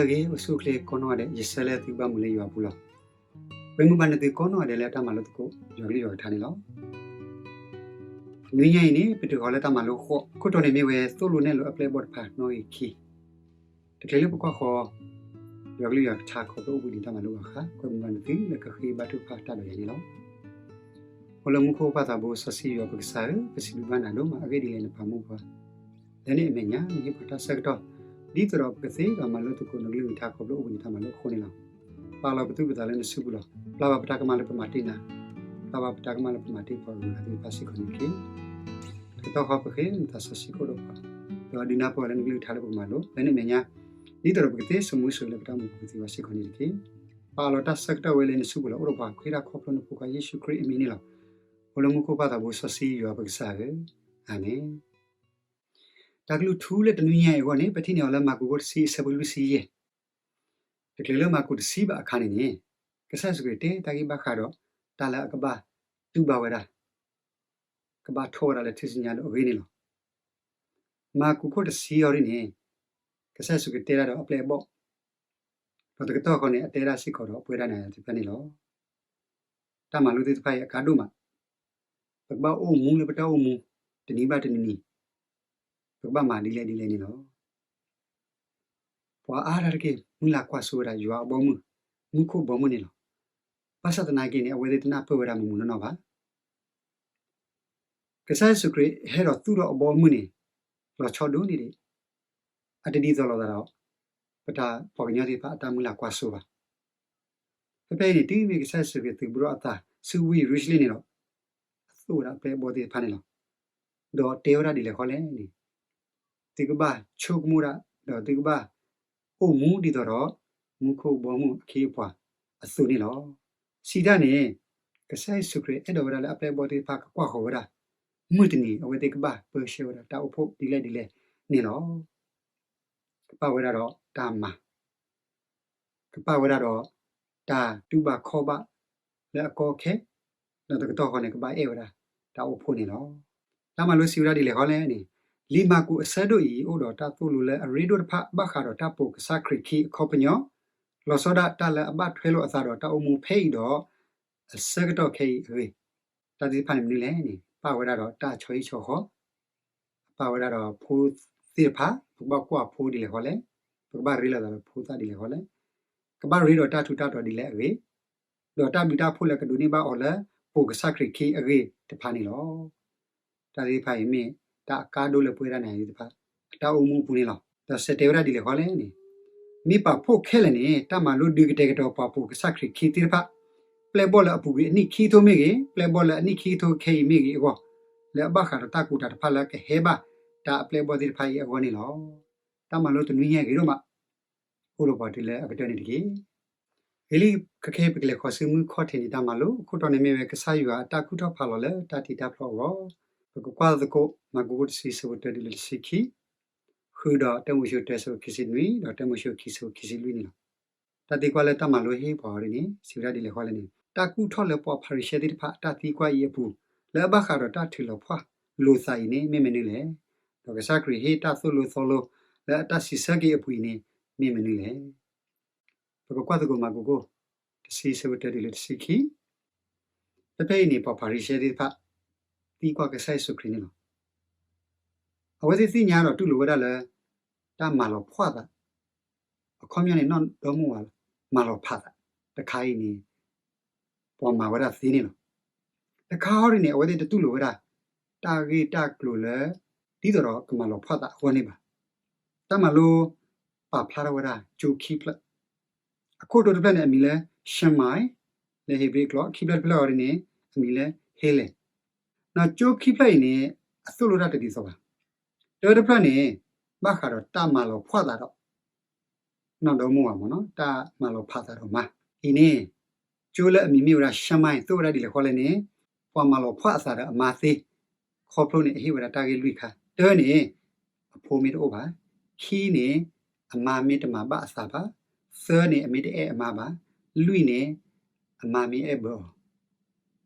ဂ့ၤ အိၣ်ဆူၣ်အိၣ်ချ့ကိးနီၢ်ဂၤဒဲး, ယဆၢလၢသုကဘၣ်မူလၢယွၤအပူၤလီၤ. ပှဲၤမုာ်ဘၣ်နသုကိးနီၢ်ဂၤဒဲးလၢတၢ်မၤလိသကိး ယွၤကလုၢ်ယွၤကထါန့ၣ်လီၤ. တနွံညါအံၤန့ၣ် ပတုၤဃီၤလၢတၢ်မၤလိဃိး, ခိၣ်တီန့ၣ်မ့ၢ်ဝဲ သိၣ်လိနဲၣ်လိအပျဲၢ်အဘီၣ်တဖၣ်နီၣ်ဂံၢ်ခံ. တချုးလၢပကွၢ်ဃီၤ ယွၤကလုၢ်ယွၤကထါခီဖျိအိၣ်ဘှံးနံၤတၢ်မၤလိဘၣ်အခါ, ကွဲမုာ်ဘၣ်နသုလၢကဃ့ဘါထုကဖၣ်တၢ်ဒီးယၤန့ၣ်လီၤ. အိၣ်လၢမူခိၣ်ပၢ်သးဘိစီဆှံယွၤပကစၢ်ဧၢ, ပစံးဘျုးဘၣ်နၤဒိၣ်မး အဂ့ၢ်ဒ်လဲၣ်နပာ်မူပှၤ လၢနမဲာ်ညါ နဟ့ၣ်ပှၤတၢ်ဆၢကတီၢ် ဒ်သိးဒီးပကသ့ဒီးမၤလိသကိးနကလုၢ်နကထါခီဖျိအိၣ်ဘှံးနံၤတၢ်မၤလိအဃိန့ၣ်လီၤ. ပာ်လီၤပသူၣ်ပသးလၢနစုပူၤလီၤ. ပျၢ်ဘၣ်ပတၢ်ကမၣ်လၢပမၤတ့ၢ်နၤ, ပျၢ်ဘၣ်ပတၢ်ကမၣ်လၢပမၤတ့ၢ်ပှၤဂုၤဂၤသ့ၣ်တဖၣ်စ့ၢ်ကီးန့ၣ်တက့ၢ်. တကတီၢ်ဃီပဃ့နသးစီဆှံအိၣ်ဒီးပှၤ, ဒီးဒုးနၢ်ပၢၢ်လၢနကလုၢ်ကထါလၢပကမၤလိလၢနမဲာ်ညါ, ဒ်သိးဒီးပကသ့စိာ်မူစိာ်လၢပတၢ်အိၣ်မူပူၤကသ့ဝဲစ့ၢ်ကီးန့ၣ်တက့ၢ်. ပာ်လီၤတၢ်ဆၢကတီၢ်ဝဲလၢနစုပူၤလီၤ. အိၣ်ဒီးပှၤဃ့တၢ်ခီဖျိနဖိခွါယ့ၣ်ၡူးခရံာ်အမံၤန့ၣ်လီၤ. အိၣ်လၢမူခိၣ်ပၢ်သးဘိစီဆှံယွၤပကစၢ်ဧၢ, အၤမ့ၣ်. တၢ်ကလုၢ်ထူလၢတနွံညါအံၤအဂီၢ်န့ၣ် ပထံၣ်န့ၢ်အီၤလၢမၢ်ကူးခိၣ်တဆံ အဆၢဖိလွံၢ်ဆံယဲၢ်. တချုးလၢမၢ်ကူးတဆံဘၣ်အခါန့ၣ်န့ၣ်, ကစၢ်ယ့ၣ်ၡူးခရံာ်တဲတၢ်ဂ့ၢ်ဘၣ်ဃးဒီး တၢ်လၢအကဘၣ်တူၢ်ဘၣ်ဝဲဒၣ်, ကဘၣ်ထီၣ်ဝဲဒၣ်လၢထူၣ်စုညါဒီးအဂ့ၢ်န့ၣ်လီၤ. မၢ်ကူးခိၣ်တဆံအံၤန့ၣ်, ကစၢ်ယ့ၣ်ၡူးခရံာ်တဲဒၣ်ဒီးအပျဲၢ်အဘီၣ်, ဒီးတကတီၢ်ဃီန့ၣ် အတဲဒၣ်စ့ၢ်ကီးဒီးပဝဲဒၣ်နၤယၤသ့ၣ်တဖၣ်န့ၣ်လီၤ. တၢ်မၤလိသ့ၣ်တဖၣ်အံၤအကါဒိၣ်မး, ပကဘၣ်အိၣ်မူလၢပတၢ်အိၣ်မူ တနံၤဘၣ်တနံၤနံၤ, ပကဘၣ်မၤဒ်လဲၣ်ဒ်လဲၣ်န့ၣ်လီၤ. ပှၤအါဒၣ်တက့ၢ် မုၢ်လၢ်ကွၢ်စိဝဲဒၣ်ယွၤအဘီအမုၢ်, မူခိၣ်ဘီမုၢ်န့ၣ်လီၤ. ဘၣ်ဆၣ်သနာ်က့န့ၣ် အဝဲသ့ၣ်တနၢ်ပၢၢ်ဝဲဒၣ်မုၢ်မုၢ်နီၢ်နီၢ်ဘၣ်. ကစၢ်ယ့ၣ်ၡူးခရံာ်ဟဲဒီးသူၣ်ထီၣ်အဘီအမုၢ်န့ၣ် လီၤဆီဒိၣ်န့ၢ်ဒံး, အတဒ်သိးလိာ်သးဒီး ပတၢ်ပှၤကညီသ့ၣ်တဖၣ်အတၢ်မုၢ်လၢ်ကွၢ်စိဘၣ်. ဖဲဖဲအံၤန့ၣ် တုၤမ့ၢ်ကစၢ်ယ့ၣ်ၡူးခရံာ်သုးဘူးဒီးအသးဆူဝ့ၢ်ယရူၤၡလ့ၣ်န့ၣ်ဒီး, အသိၣ်ဝဲဒၣ်အပျဲၢ်အဘီၣ်သ့ၣ်တဖၣ်န့ၣ်လီၤ. ဒီးတဲဝဲဒၣ်ဒ်လဲၣ်ဃီလဲၣ်န့ၣ်, သုကဘၣ်ဆိကမိၣ်ဒၣ်, ဒီးသုကဘၣ်အိၣ်မူဒ်သိးဒီး မူခိၣ်ဘီမုၢ်အခ့အပှၤအသိးန့ၣ်လီၤ. စံးတၢ်န့ၣ်, ကစၢ်ယ့ၣ်ၡူးခရံာ်အဲၣ်ဒိးဝဲဒၣ်လၢအပျဲၢ်အဘီၣ်သ့ၣ်တဖၣ်ကကွၢ်ဃီၤဝဲဒၣ်, မုၢ်တနံၤ အဝဲသ့ၣ်ကဘၣ်ပၢဆှၢဝဲဒၣ်တၢ်အိၣ်ဖှိၣ်ဒ်လဲၣ်ဒ်လဲၣ်န့ၣ်လီၤ. ကပာ်ဝဲဒၣ်ဒီးတၢ်မၤ ကပာ်ဝဲဒၣ်ဒီး တၢ်တူၢ်ဘၣ်ခီၣ်ဘၣ်လၢအကီအခဲ, ဒီးတကတီၢ်ဃီန့ၣ် ကဘၣ်အဲၣ်ဝဲဒၣ်တၢ်အိၣ်ဖှိၣ်န့ၣ်လီၤ. တၢ်မၤလိစံးဝဲဒၣ်ဒ်လဲၣ်ဃီလဲၣ်န့ၣ်, လံာ်မၢ်ကူးအဆၢဒိၣ်အံၤ အိၣ်ဒီးတၢ်သိၣ်လိလၢအရ့ဒိၣ်တဖၣ် ဘၣ်ဃးဒီးတၢ်ပိာ်ကစၢ်ခရံာ်ခံအခီပညီ, လီၤဆီဒၣ်တၢ်လၢအဘၣ်ထွဲလိာ်အသးဒီးတၢ်အိၣ်မူဖဲအံၤဒီး အဆၢကတီၢ်ခဲအံၤအဂ့ၢ်, တၢ်သ့ၣ်တဖၣ်န့ၣ်မနုၤလဲၣ်န့ၣ် ပာ်ဝဲဒၣ်ဒီးတၢ်ဆီဟံၣ်ဆီဃီ, ပာ်ဝဲဒၣ်ဒီးဖိသ့ၣ်တဖၣ် ပကဘၣ်ကွၢ်ဖိဒ်လဲၣ်ဃီလဲၣ်, ပကဘၣ်ရ့လိာ်သးဒီးဖိသၣ်ဒ်လဲၣ်ဃီလဲၣ်, ကဘၣ်ရ့ဒီးတၢ်ထူးတၢ်တီၤဒ်လဲၣ်အဂ့ၢ်, ဒီးတၢ်ဘျုးတၢ်ဖှိၣ်လၢကဒိးန့ၢ်ဘၣ်အီၤလၢ ပိာ်ကစၢ်ခရံာ်ခံအဂ့ၢ်တဖၣ်န့ၣ်လီၤ. တၢ်သ့ၣ်တဖၣ်အံၤမ့ၢ်တၢ်အကါဒိၣ်လၢပဝဲဒၣ်နၤယၤသ့ၣ်တဖၣ် အတၢ်အိၣ်မူအပူၤန့ၣ်လီၤ. ဒီးစံးတဲဝဲဒၣ်ဒ်လဲၣ်ဃီလဲၣ်န့ၣ်, မ့ၢ်ပာ်ဖှိၣ်ခဲလၢာ်န့ၣ် တၢ်မၤလိဒုးကတဲာ်ကတီၤပှၤပိာ်ကစၢ်ခရံာ်ခံသ့ၣ်တဖၣ်, ပျဲၢ်ဘီၣ်လၢအပူၤကွံာ်အနံၣ်ခံကထိမ့ၢ်ဂ့ၤ, ပျဲၢ်ဘီၣ်လၢအနံၣ်ခံကထိခဲအံၤမ့ၢ်ဂ့ၤအဂီၢ်, လၢအဘၣ်ဃးဒီးတၢ်ကူးတၢ်တဖၣ်လၢကဟဲဘၣ်တၢ်အပျဲၢ်ဘီၣ်သ့ၣ်တဖၣ်အံၤအဂီၢ်န့ၣ်လီၤ. တၢ်မၤလိတနွံညါအံၤဂ့ၤဒိၣ်မး, အိၣ်ဒီးပှၤတုၤလၢအကတၢၢ်န့ၣ်တက့ၢ်. ဂ့ၤလံ, ခဲကနံၣ်အံၤပကလဲၤဃီၤဆူမူခီၣ်ထံးန့ၣ်တၢ်မၤလိ, အခိၣ်တီန့ၣ်မ့ၢ်ဝဲကစၢ်ယွၤအတၢ်ကူၣ်ထီၣ်ဖးလီၤလၢတၢ်တံာ်တၢ်ဖျီအဂီၢ်, ပကကွၢ်သကိး မၢ်ကူးခိၣ်တဆံ အဆၢဖိတၢတုၤလၢတဆံခံ, ဃုာ်ဒီးတၢမိၤၡ့တၢ အဆၢဖိခံဆံနွံ ဒီးတၢမိၤၡ့ခံဆၢဖိခံဆံလွံၢ်န့ၣ်လီၤ. တၢ်သံကွၢ်လၢတၢ်မၤလိဟ့ၣ်ပှၤအီၤဒ်န့ၣ် စံးဝဲဒၣ်ဒ်လဲၣ်ဃီလဲၣ်န့ၣ်, တၢ်ကူၣ်ထီၣ်လၢပှၤဖၤရံၤၡဲသ့ၣ်တဖၣ်အတၢ်သံကွၢ်အံၤအပူၤ, လၢအဘၣ်ဃးဒီးတၢ်ထုးလီၤဖှီၣ်လိာ်သးအံၤန့ၣ် မ့ၢ်မနုၤလဲၣ်. ဒီးကစၢ်ခရံာ်ဟ့ၣ်တၢ်သိၣ်လိသီလိလၢအတၢ်စံးဆၢက့ၤအပူၤအံၤန့ၣ် မ့ၢ်မနုၤလဲၣ်. ပကကွၢ်သကိးမၢ်ကူးခိၣ်တဆံ အဆၢဖိတၢတုၤလၢတဆံခံ, ဖဲဖဲအံၤန့ၣ် ပှၤဖၤရံၤၡဲသ့ၣ်တဖၣ် သံကွၢ်ကစၢ်ယ့ၣ်ၡူးခရံာ်န့ၣ်လီၤ. အဝဲသ့ၣ်သ့ၣ်ညါဒီးတူၢ်လိာ်ဝဲဒၣ်လၢ တၢ်မၤလီၤဖှီၣ်သး, အခီပညီန့ၣ် နီၢ်ဒီမါဝၤ မၤလီၤဖးသးတခါအံၤန့ၣ် ပှၤမၤဝဲဒၣ်သ့န့ၣ်လီၤ. တခါဟီဒ်န့ၣ် အဝဲသ့ၣ်တတူၢ်လိာ်ဝဲဒၣ် တၢ်ဂ့ၢ်တၢ်ကျိၤလၢ ဒ်သိးဒီးကမၤလီၤဖှီၣ်သးအဂီၢ်န့ၣ်ဘၣ်. တၢ်မၤလိပာ်ဖျါထီၣ်ဝဲဒၣ်ကၠိခံဖျၢၣ်, အခိၣ်တီတဖျၢၣ်န့ၣ် အမံၤလၢ ရှမၢၣ်, လၢဧ့ၤဘြံၤအကျိာ်, ခံဖျၢၣ်တဖျၢၣ်အီၤဒ်န့ၣ် အမံၤလၢ ဟ့လ့ၣ်. ဒီးကၠိခံဖျၢၣ်အံၤန့ၣ် အသိၣ်လိတၢ်တဒ်သိးဘၣ်. တၢတဖျၢၣ်န့ၣ် ဘၣ်ဃးဒီးတၢ်မၤလီၤဖှီၣ်သးဒီး နီၢ်ဒီမါဝၤမ့ၢ်နီၤ, တၢ်မၤလီၤဖးသးဒီးမါအံၤန့ၣ်, ကၠိလၢအမံၤမ့ၢ်ဝဲဒၣ် ရှမၢၣ် သိၣ်ဝဲဒၣ်ဒ်လဲၣ်ဃီလဲၣ်န့ၣ်, ပှၤမၤလီၤဖှီၣ်အသးဒီးအမါသ့, ခီဖျိန့ၣ် အဟ့ၣ်ဝဲဒၣ်တၢ်ဂ့ၢ်လွံၢ်ခါ, တၢန့ၣ် အဖိမ့ၢ်တအိၣ်ဘၣ်, ခံန့ၣ် အမါမ့ၢ်တမၤဘၣ်အသးဘၣ်, သၢန့ၣ် အမ့ၢ်တအဲၣ်အမါဘၣ်, လွံၢ်န့ၣ် အမါမ့ၢ်အဲၣ်ဘၢအီၤ,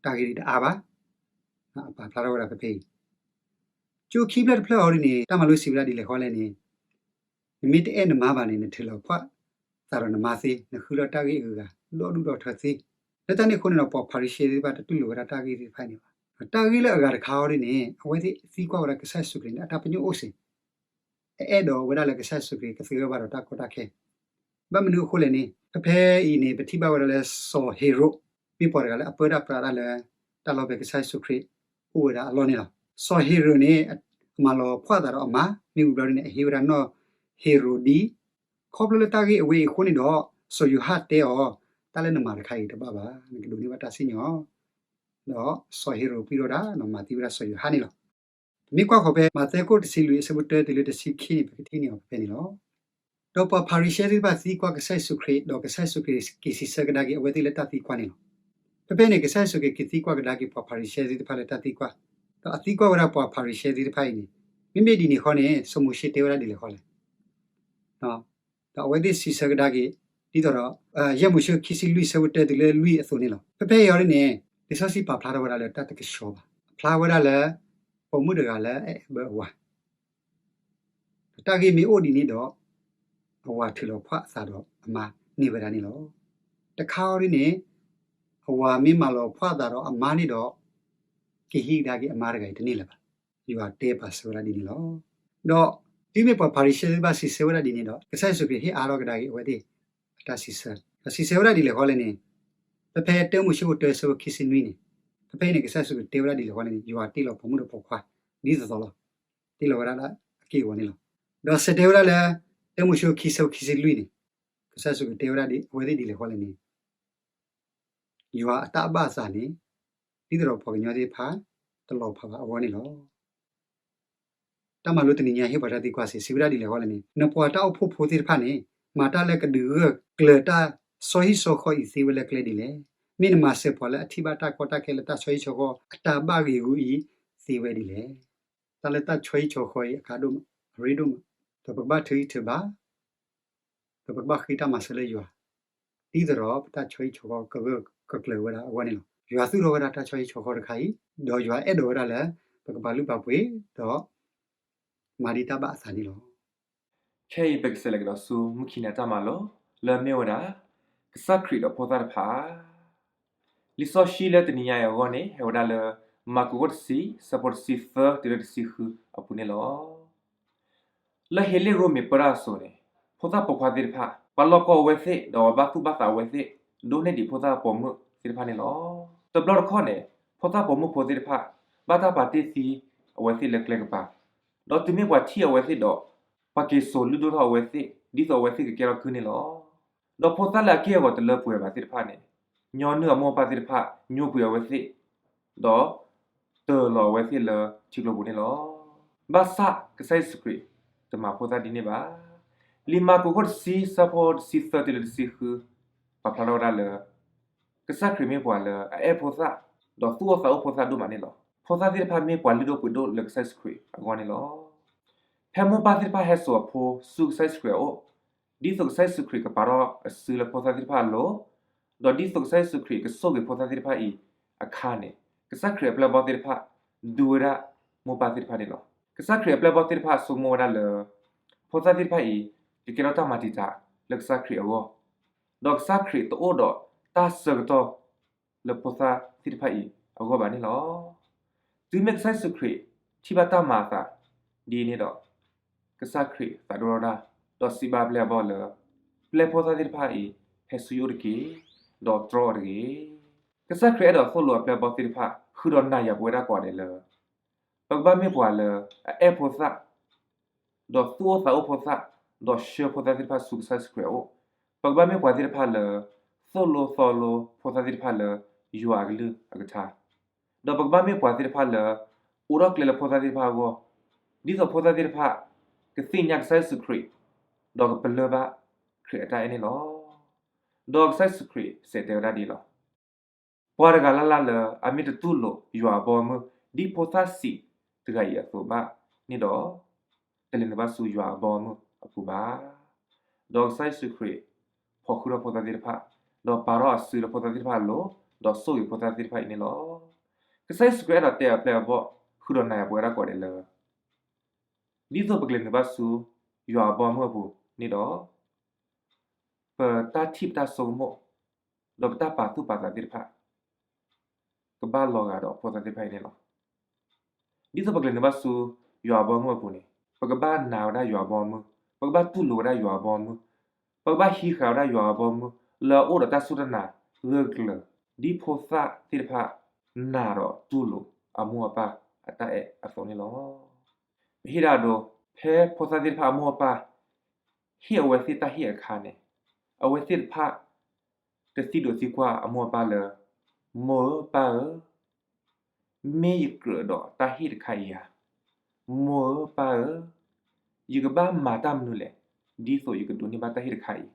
တၢ်ဂ့ၢ်ဒ်တအါဘၣ်, အပာ်ဖျါထီၣ်ဝဲဒၣ်ဖဲဖဲအံၤ ကၠိခံဖျၢၣ်တဖျၢၣ်အီၤဒ်န့ၣ် တၢ်မၤလိစံးဝဲဒၣ်ဒ်လဲၣ်ဃီလဲၣ်န့ၣ်, နမ့ၢ်တအဲၣ်နမါဘၣ်န့ၣ် နထုးလီၤဖှီၣ် စးထီၣ်နမၤသ့, နဃုလီၤတၢ်ဂ့ၢ်အဂၤ ဒီဒူၣ်ဒီထၢသ့. လၢတၢ်န့ၣ်အဃိန့ၣ်ဒီး ပှၤဖၤရံၤၡဲသ့ၣ်တဖၣ်တတူၢ်လိာ်ဝဲဒၣ်တၢ်ဂ့ၢ်သ့ၣ်တဖၣ်န့ၣ်ဘၣ်. တၢ်ဂ့ၢ်လၢအဂၤတခါအံၤဒ်န့ၣ် အဝဲသ့ၣ်သံကွၢ်ဝဲဒၣ်ကစၢ်ယ့ၣ်ၡူးခရံာ်န့ၣ် အတၢ်ပညိၣ်အိၣ်စ့ၢ် အအဲၣ်ဒိးဝဲဒၣ်လၢကစၢ်ယ့ၣ်ၡူးခရံာ်ကသဂၢၢ်ဘၣ်ဒီးတၢ်ကီတၢ်ခဲ. ဘၣ်မနုၤအဃိလဲၣ်န့ၣ် ဖဲဖဲအံၤန့ၣ် ပထံၣ်ဘၣ်ဝဲဒၣ်လၢစီၤဟ့ၤရိာ် မ့ၢ်ပှၤတဂၤလၢအပၢတၢ်ပြးတၢ်လၢ တၢ်လီၢ်ဖဲကစၢ်ယ့ၣ်ၡူးခရံာ်အိၣ်ဝဲဒၣ်အလီၢ်န့ၣ်လီၤ. စီၤဟ့ၤရိာ်န့ၣ် အမၤလီၤဖှီၣ်အသးဒီးအမါ မ့ၢ်ဝံၤဘျီဒ်န့ၣ် အဟ့ၣ်ဝဲဒၣ်နီၢ်ဟ့ၤရိာ်ဒံ ခီဖျိလၢတၢ်ဂ့ၢ်အဝဲအံၤအဃိန့ၣ်ဒီး စီၤယိၤဟၣ်တဲအီၤ, တၢ်လၢနမၤတခါအံၤတဘၣ်ဘၣ်, နကဒိးန့ၢ်ဘၣ်တၢ်စံၣ်ညီၣ်. ဒီးစီၤဟ့ၤရိာ်ပျံၤထီၣ်ဝဲဒၣ် ဒီးမၤသံဝဲဒၣ်စီၤယိၤဟၣ်န့ၣ်လီၤ. ပမ့ၢ်ကွၢ်ဃီၤဖဲမးသဲခိၣ်တဆံလွံၢ်အဆၢဖိတၢတုၤလၢတဆံခံန့ၣ် ပကထံၣ်န့ၢ်အီၤဖဲဖဲန့ၣ်လီၤ. ဒီးပှၤဖၤရံၤၡဲသ့ၣ်တဖၣ်သံကွၢ်ကစၢ်ယ့ၣ်ၡူးခရံာ်, ဒီးကစၢ်ယ့ၣ်ၡူးခရံာ်က့ၤစံးဆၢကဒါက့ၤအဝဲသ့ၣ်လၢတၢ်သံကွၢ်န့ၣ်လီၤ. ဖဲဖဲန့ၣ် ကစၢ်ယ့ၣ်ၡူးခရံာ်က့ၤသံကွၢ်ကဒါက့ၤပှၤဖၤရံၤၡဲသ့ၣ်တဖၣ်လၢတၢ်သံကွၢ်, ဒီးအသံကွၢ်ဝဲဒၣ်ပှၤဖၤရံၤၡဲသ့ၣ်တဖၣ်အံၤန့ၣ်, မ့မ့ၢ်ဒ်န့ၣ်ဃီန့ၣ် စီၤမိၤၡ့တဲဝဲဒၣ်ဒ်လဲၣ်ဃီလဲၣ်. ဒီးအဝဲသ့ၣ်စံးဆၢကဒါက့ၤ ဒ်သိးဒီး ယဲၢ်မိၤၡ့ခံဆံလွံၢ်ဆၢဖိတၢတုၤလၢလွံၢ်အသိးန့ၣ်လီၤ. ဖဲဖဲအံၤအီၤဒ်န့ၣ် လံာ်စီဆှံပာ်ဖျါထီၣ်ဝဲဒၣ်လၢတၢ်တကဆှီဘၣ်. အဖျါဝဲဒၣ်လၢ ပိာ်မုၣ်တဂၤလၢအအဲၣ်ဘၢအဝၤ ဒီးတၢ်ဂ့ၢ်မ့ၢ်အိၣ်ဒ်န့ၣ်ဒီး အဝၤထုးလီၤဖှီၣ်အသးဒီးအမါန့ၢ်ဝဲဒၣ်န့ၣ်လီၤ. တခါအံၤဒ်န့ၣ် အဝၤမ့ၢ်မၤလီၤဖှီၣ်အသးဒီးအမါန့ၣ်ဒီး ကဟံးကဒါက့ၤအမါတဂၤအံၤတန့ၢ်လၢၤဘၣ်. ယွၤတဲပာ်စၢၤဝဲဒၣ်ဒ်န့ၣ်လီၤ. ဒီးတုၤမ့ၢ်ပှၤဖၤရံၤၡဲသ့ၣ်တဖၣ်စံးဆၢဝဲဒၣ်ဒ်န့ၣ်ဒီး ကစၢ်ယ့ၣ်ၡူးခရံာ်ဟ့ၣ်အါထီၣ်ကဒါက့ၤအဝဲသ့ၣ်အတၢ်စံးဆၢ, ဒီးစံးဆၢဝဲဒၣ်ဒ်လဲၣ်ဃီလဲၣ်န့ၣ်, ဖဲဖဲတၢမိၤၡ့ခိၣ်တၢဆၢဖိခံဆံနွံန့ၣ်, ဖဲဖဲအံၤန့ၣ် ကစၢ်ယ့ၣ်ၡူးခရံာ်တဲဝဲဒၣ်ဒ်လဲၣ်ဃီလဲၣ်န့ၣ် ယွၤတ့လီၤပိာ်မုၣ်ဒီးပိာ်ခွါ ဒ်သိးသိးလီၤ. တ့လီၤဝဲဒၣ်လၢအက့ၢ်အဂီၤန့ၣ်လီၤ. ဒီးစံးတဲဝဲဒၣ်လၢ တၢမိၤၡ့ခံဆၢဖိခံဆံလွံၢ်န့ၣ်, ကစၢ်ယ့ၣ်ၡူးခရံာ်တဲဝဲဒၣ်အဝဲသ့ၣ်ဒ်လဲၣ်ဃီလဲၣ်န့ၣ် ယွၤအတၢ်ဘၣ်အသးန့ၣ် ဒ်သိးဒီးပှၤကညီသ့ၣ်တဖၣ် တလီၤဖးဘၣ်အဂီၢ်န့ၣ်လီၤ. တၢ်မၤလိတနံၤညါဟ့ၣ်ပှၤတၢ်သံကွၢ်စ့ၢ် စံးဝဲဒၣ်ဒ်လဲၣ်ဃီလဲၣ်န့ၣ်, နပှၤတၢ်အိၣ်ဖှိၣ်ဖိသ့ၣ်တဖၣ်န့ၣ် မၤတၢ်လၢကဒုးဂၢၢ်ကျၢၤတၢ်ဆီဟံၣ်ဆီဃီအံၤသ့ဝဲလၢကျဲဒ်လဲၣ်. မ့ၢ်နမၤစၢၤပှၤလၢအထံၣ်ဘၣ်တၢ်ကီတၢ်ခဲလၢတၢ်ဆီဟံၣ်ဆီဃီအတၢ်ဘၣ်ဂ့ၤဂူာ်အံၤသ့ဝဲဒ်လဲၣ်. တၢ်လၢတၢ်ဆီဟံၣ်ဆီဃီအံၤ အကါဒိၣ်မး, အရ့ဒိၣ်မး, ဒီးပကဘၣ်ထုးဟံၣ်ထုးဘါ ဒီးပကဘၣ်ဃ့တၢ်မၤစၢၤလၢယွၤ ဒ်သိးဒီးပတၢ်ဆီဟံၣ်ဆီဃီကဂၢၢ်ကကျၢၤဝဲဒၣ်အဂီၢ်န့ၣ်လီၤ. ယွၤသူၣ်ထီၣ်ဝဲဒၣ်တၢ်ဆီဟံၣ်ဆီဃီတခါအံၤ, ဒီးယွၤအဲၣ်ဒိးဝဲဒၣ်လၢ ပကပာ်လုၢ်ပာ်ပှ့ၤ ဒီးမၤဒ်တၢ်ဘၣ်အသးန့ၣ်လီၤ. ခဲအံၤပကဆဲးလဲၤကဒီးဆူမုၢ်ခံနံၤအတၢ်မၤလိ လၢအမ့ၢ်ဝဲဒၣ် ကစၢ်ခရံာ်ဒီးဖိသၣ်တဖၣ် လံာ်စီဆှံလၢတနံၤညါအံၤအဂီၢ်န့ၣ် ဟဲဝဲဒၣ်လၢ မၢ်ကူးခိၣ်တဆံ ဆၢဖိတဆံသၢတုၤလၢတဆံဃုအပူၤန့ၣ်လီၤ. လၢဟ့းလ့ၣ်ရိမ့ၤပၢတၢ်အစိၤန့ၣ် ဖိသၣ်ပိာ်ခွါသ့ၣ်တဖၣ် ပှၤလီၢ်ကီၢ်အဝဲသ့ၣ် ဒီးပှၤဘၣ်သူၣ်ဘၣ်သးအဝဲသ့ၣ် ဒိးန့ၢ်ဒံးဖိသၣ်ပိာ်မုၣ်သ့ၣ်တဖၣ်န့ၣ်လီၤ. တဘျီတခီၣ်န့ၣ် ဖိသၣ်ပိာ်မုၣ်ဖိသ့ၣ်တဖၣ် ဘၣ်တၢ်ပာ်တ့ၢ်သံအဝဲသ့ၣ်လၢကျဲကပၤ, ဒီးတုၤမ့ၢ်ပှၤထံၣ်အဝဲသ့ၣ်ဒီး ပှၤက့ၤစိာ်လုၢ်ဒိၣ်ထီၣ်အဝဲသ့ၣ် ဒ်သိးအဝဲသ့ၣ်ကကဲထီၣ်ကုၢ်န့ၣ်လီၤ. ဒီးဖိသၣ်လၢအက့ၢ်အဂီၤတလၢပှဲၤဘၣ်သ့ၣ်တဖၣ်န့ၣ် ညီနုၢ်အမိၢ်အပၢ်သ့ၣ်တဖၣ် ညိကွံာ်အဝဲသ့ၣ် ဒီးတၢၤလီၤအဝဲသ့ၣ်လၢထံကျိပူၤန့ၣ်လီၤ. ဘၣ်ဆၣ်ကစၢ်ယ့ၣ်ၡူးခရံာ်တမၤဖိသၣ်ဒ်န့ၣ်ဘၣ်. လံာ်မၢ်ကူးခိၣ်တဆံ ဆၢဖိတဆံသၢတုၤလၢတဆံဃု ပာ်ဖျါထီၣ်ဝဲဒၣ်လၢ ကစၢ်ခရံာ်မ့ၢ်ပှၤလၢအအဲၣ်ဖိသၣ် ဒီးသူၣ်အိၣ်သးအိၣ်ဖိသၣ်ဒိၣ်မးန့ၣ်လီၤ. ဖိသၣ်သ့ၣ်တဖၣ်မ့ၢ်ပှၤလုၢ်ဒိၣ်ပှ့ၤဒိၣ်လၢကစၢ်ယ့ၣ်ၡူးခရံာ်အဂီၢ်န့ၣ်လီၤ. ဖဲမိၢ်ပၢ်သ့ၣ်တဖၣ်ဟဲစိာ်အဖိဆူကစၢ်ယ့ၣ်ၡူးခရံာ်အအိၣ်, ဒ်သိးကစၢ်ယ့ၣ်ၡူးခရံာ်ကပာ်ထီၣ်အစုလၢဖိသၣ်သ့ၣ်တဖၣ်အလိၤ, ဒီးဒ်သိးကစၢ်ယ့ၣ်ၡူးခရံာ်ကဆိၣ်ဂ့ၤဖိသၣ်သ့ၣ်တဖၣ်အံၤအခါန့ၣ်, ကစၢ်ခရံာ်အပျဲၢ်အဘီၣ်သ့ၣ်တဖၣ် ဒူဝဲဒၣ်မိၢ်ပၢ်သ့ၣ်တဖၣ်န့ၣ်လီၤ. ကစၢ်ခရံာ်အပျဲၢ်အဘီၣ်သ့ၣ်တဖၣ်ဆိကမိၣ်ဝဲဒၣ်လၢ ဖိသၣ်သ့ၣ်တဖၣ်အံၤ ကကဲထီၣ်တၢ်မၤတံာ်တာ်လၢကစၢ်ခရံာ်အဂီၢ်, ဒီးကစၢ်ခရံာ်တအိၣ်ဒီးတၢ်ဆၢကတီၢ် လၢဖိသၣ်သ့ၣ်တဖၣ်အံၤအဂီၢ်ဘၣ်န့ၣ်လီၤ. တုၤမ့ၢ်ကစၢ်ယ့ၣ်ၡူးခရံာ်ထံၣ်ဘၣ်တၢ်မၤအသးဒ်အံၤန့ၣ်ဒီး, ကစၢ်ခရံာ်သးဒိၣ်ထီၣ်တၢ်, ဒီးစံးဘၣ်အပျဲၢ်အဘီၣ်လၢ ပျဲၢ်ဖိသၣ်သ့ၣ်တဖၣ်အံၤ ဟဲဆူယအိၣ်တက့ၢ်, ဒီးတြီအီၤတဂ့ၤ. ကစၢ်ခရံာ်အဲၣ်ဒိးသိၣ်လိအပျဲၢ်အဘီၣ်သ့ၣ်တဖၣ် ဃုာ်ဒီးနၤယၤပဝဲဒၣ်ကိးဂၤဒဲးလၢ ပကဘၣ်မ့ၢ်ပှၤလၢအအဲၣ်ဖိသၣ် ဒီးသူၣ်အိၣ်သးအိၣ်ဖိသၣ်, ဒီးဆှၢဖိသၣ်သ့ၣ်တဖၣ်ဆူကစၢ်ယ့ၣ်ၡူးခရံာ်အအိၣ်, ပကဘၣ်မ့ၢ်ပှၤသ့ၣ်တဖၣ်လၢ သိၣ်လိသီလိဖိသၣ်သ့ၣ်တဖၣ်လၢယွၤအကလုၢ်အကထါ, ဒီးပကဘၣ်မ့ၢ်ပှၤသ့ၣ်တဖၣ်လၢ အိးထီၣ်ကျဲလၢဖိသၣ်သ့ၣ်တဖၣ်အဂီၢ်, ဒ်သိးဖိသၣ်သ့ၣ်တဖၣ် ကသ့ၣ်ညါကစၢ်ယ့ၣ်ၡူးခရံာ်, ဒီးကပလၢၢ်ဘၣ်ခရံာ်အတၢ်အဲၣ်န့ၣ်လီၤ. ဒီးကစၢ်ယ့ၣ်ၡူးခရံာ်စံးတဲဝဲဒၣ်ဒ်အံၤလီၤ. ပှၤတဂၤလၢ်လၢ်လၢအမ့ၢ်တတူၢ်လိာ်ယွၤအဘီအမုၢ် ဒ်ဖိသၣ်စံးတဂၤအံၤအသိးဘၣ်န့ၣ်ဒီး, တလဲၤနုာ်ဘၣ်ဆူယွၤအဘီအမုၢ်အပူၤဘၣ်. ဒီးကစၢ်ယ့ၣ်ၡူးခရံာ် ဖီၣ်ဃုာ်ထီၣ်ဖိသၣ်သ့ၣ်တဖၣ်, ဒီးပာ်ထီၣ်အစုလၢဖိသၣ်သ့ၣ်တဖၣ်အလိၤ, ဒီးဆိၣ်ဂ့ၤဖိသၣ်သ့ၣ်တဖၣ်အံၤန့ၣ်လီၤ. ကစၢ်ယ့ၣ်ၡူးခရံာ်အဲၣ်ဒိးတဲအပျဲၢ်အဘီၣ် ဃုာ်ဒီးနၤယၤပဝဲဒၣ်ကိးဂၤဒဲးလၢ ဒ်သိးပကလဲၤနုာ်ဘၣ်ဆူ ယွၤအဘီအမုၢ်အပူၤန့ၣ်ဒီး, ပတၢ်ထံၣ်ပတၢ်ဆိကမိၣ် ဒီးပတၢ်ပာ်သူၣ်ပာ်သးသ့ၣ်တဖၣ် ကဘၣ်လီၤဂာ်ဒီးဖိသၣ်သ့ၣ်တဖၣ်အံၤန့ၣ်လီၤ. ဒ်သိးပကလဲၤနုာ်ဘၣ်ဆူယွၤအဘီအမုၢ်အပူၤန့ၣ် ပကဘၣ်နာ်ဝဲဒၣ်ယွၤအဘီအမုၢ်, ပကဘၣ်တူၢ်လိာ်ဝဲဒၣ်ယွၤအဘီအမုၢ်, ပကဘၣ်ဟံးဃာ်ဝဲဒၣ်ယွၤအဘီအမုၢ် လၢအအိၣ်ဒီးတၢ်စူၢ်တၢ်နာ်ဂၢၢ်ကျၢၤ, ဒ်ဖိသၣ်သ့ၣ်တဖၣ် နာ်ဒီးတူၢ်လိာ်အမိၢ်အပၢ်အတၢ်အဲၣ်အသိးန့ၣ်လီၤ. ပဟ့ၣ်ဒၣ်ဒိ ဖဲဖိသၣ်သ့ၣ်တဖၣ်အမိၢ်အပၢ် ဟ့ၣ်အဝဲသ့ၣ်တၢ်ဟ့ၣ်အခါန့ၣ်, အဝဲသ့ၣ်တဖၣ် တသံဒိးသံကွၢ်အမိၢ်အပၢ်လၢ မိၢ်ဧၢပၢ်ဧၢ, မ့ၢ်ယကြၢးဒီးတၢ်ဟ့ၣ်တခါအံၤဧါ, မိၢ်ဧၢပၢ်ဧၢ, ယကဘၣ်မၤတၢ်မနုၤလဲၣ်, ဒ်သိးယကဒိးန့ၢ်ဘၣ်တၢ်ဟ့ၣ်တခါအံၤ.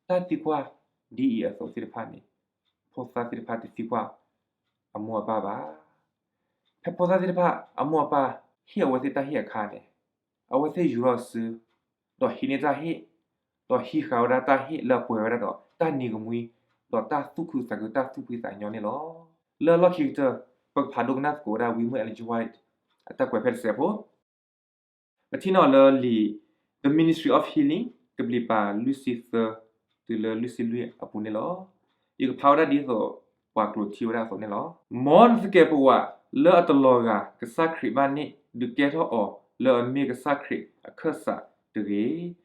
တၢ်သံကွၢ်ဒ်အံၤအသိးသ့ၣ်တဖၣ်န့ၣ် ဖိသၣ်သ့ၣ်တဖၣ်တသံကွၢ်အမိၢ်အပၢ်ဘၣ်. ဖဲဖိသၣ်သ့ၣ်တဖၣ်အမိၢ်အပၢ် ဟ့ၣ်အဝဲသ့ၣ်တၢ်ဟ့ၣ်အခါန့ၣ်, အဝဲသ့ၣ်ယူၤထီၣ်စု ဒီးဟံးန့ၢ်တၢ်ဟ့ၣ်, ဒီးဟံးဃာ်ဝဲဒၣ်တၢ်ဟ့ၣ်လၢအပှဲၤဝဲဒၣ်ဒီးတၢ်နံၤကမှံ, ဒီးတၢ်သူၣ်ခုသးခု တၢ်သူၣ်ဖှံသးညီန့ၣ်လီၤ. လၢအလီၢ်ခံကတၢၢ် ပကဖးဒိကနၣ်သကိးဝဲဒၣ် ဝံမုၣ် Ellen G. White အတၢ်ကွဲးဖဲတစဲးဖိ ပထံၣ်န့ၢ်အီၤလၢလံာ် The Ministry of Healing တဘျံးပၤလွံၢ်ဆံသၢ တုၤလၢလွံၢ်ဆံလွံၢ်အပူၤန့ၣ်လီၤ. ယကဖးဝဲဒၣ်ဒ်သိးပှၤကျိာ်ထံဝဲဒၣ်အသိးန့ၣ်လီၤ. မ်နသကဲးပဝးလၢအတလီၤဂာ်ကစၢ်ခရံာ်ဘၣ်န့ၣ် ဒုးကဲထီၣ်အီၤလၢအမ့ၢ်ကစၢ်ခရံာ်အခၢၣ်စးတဂ့ၤ.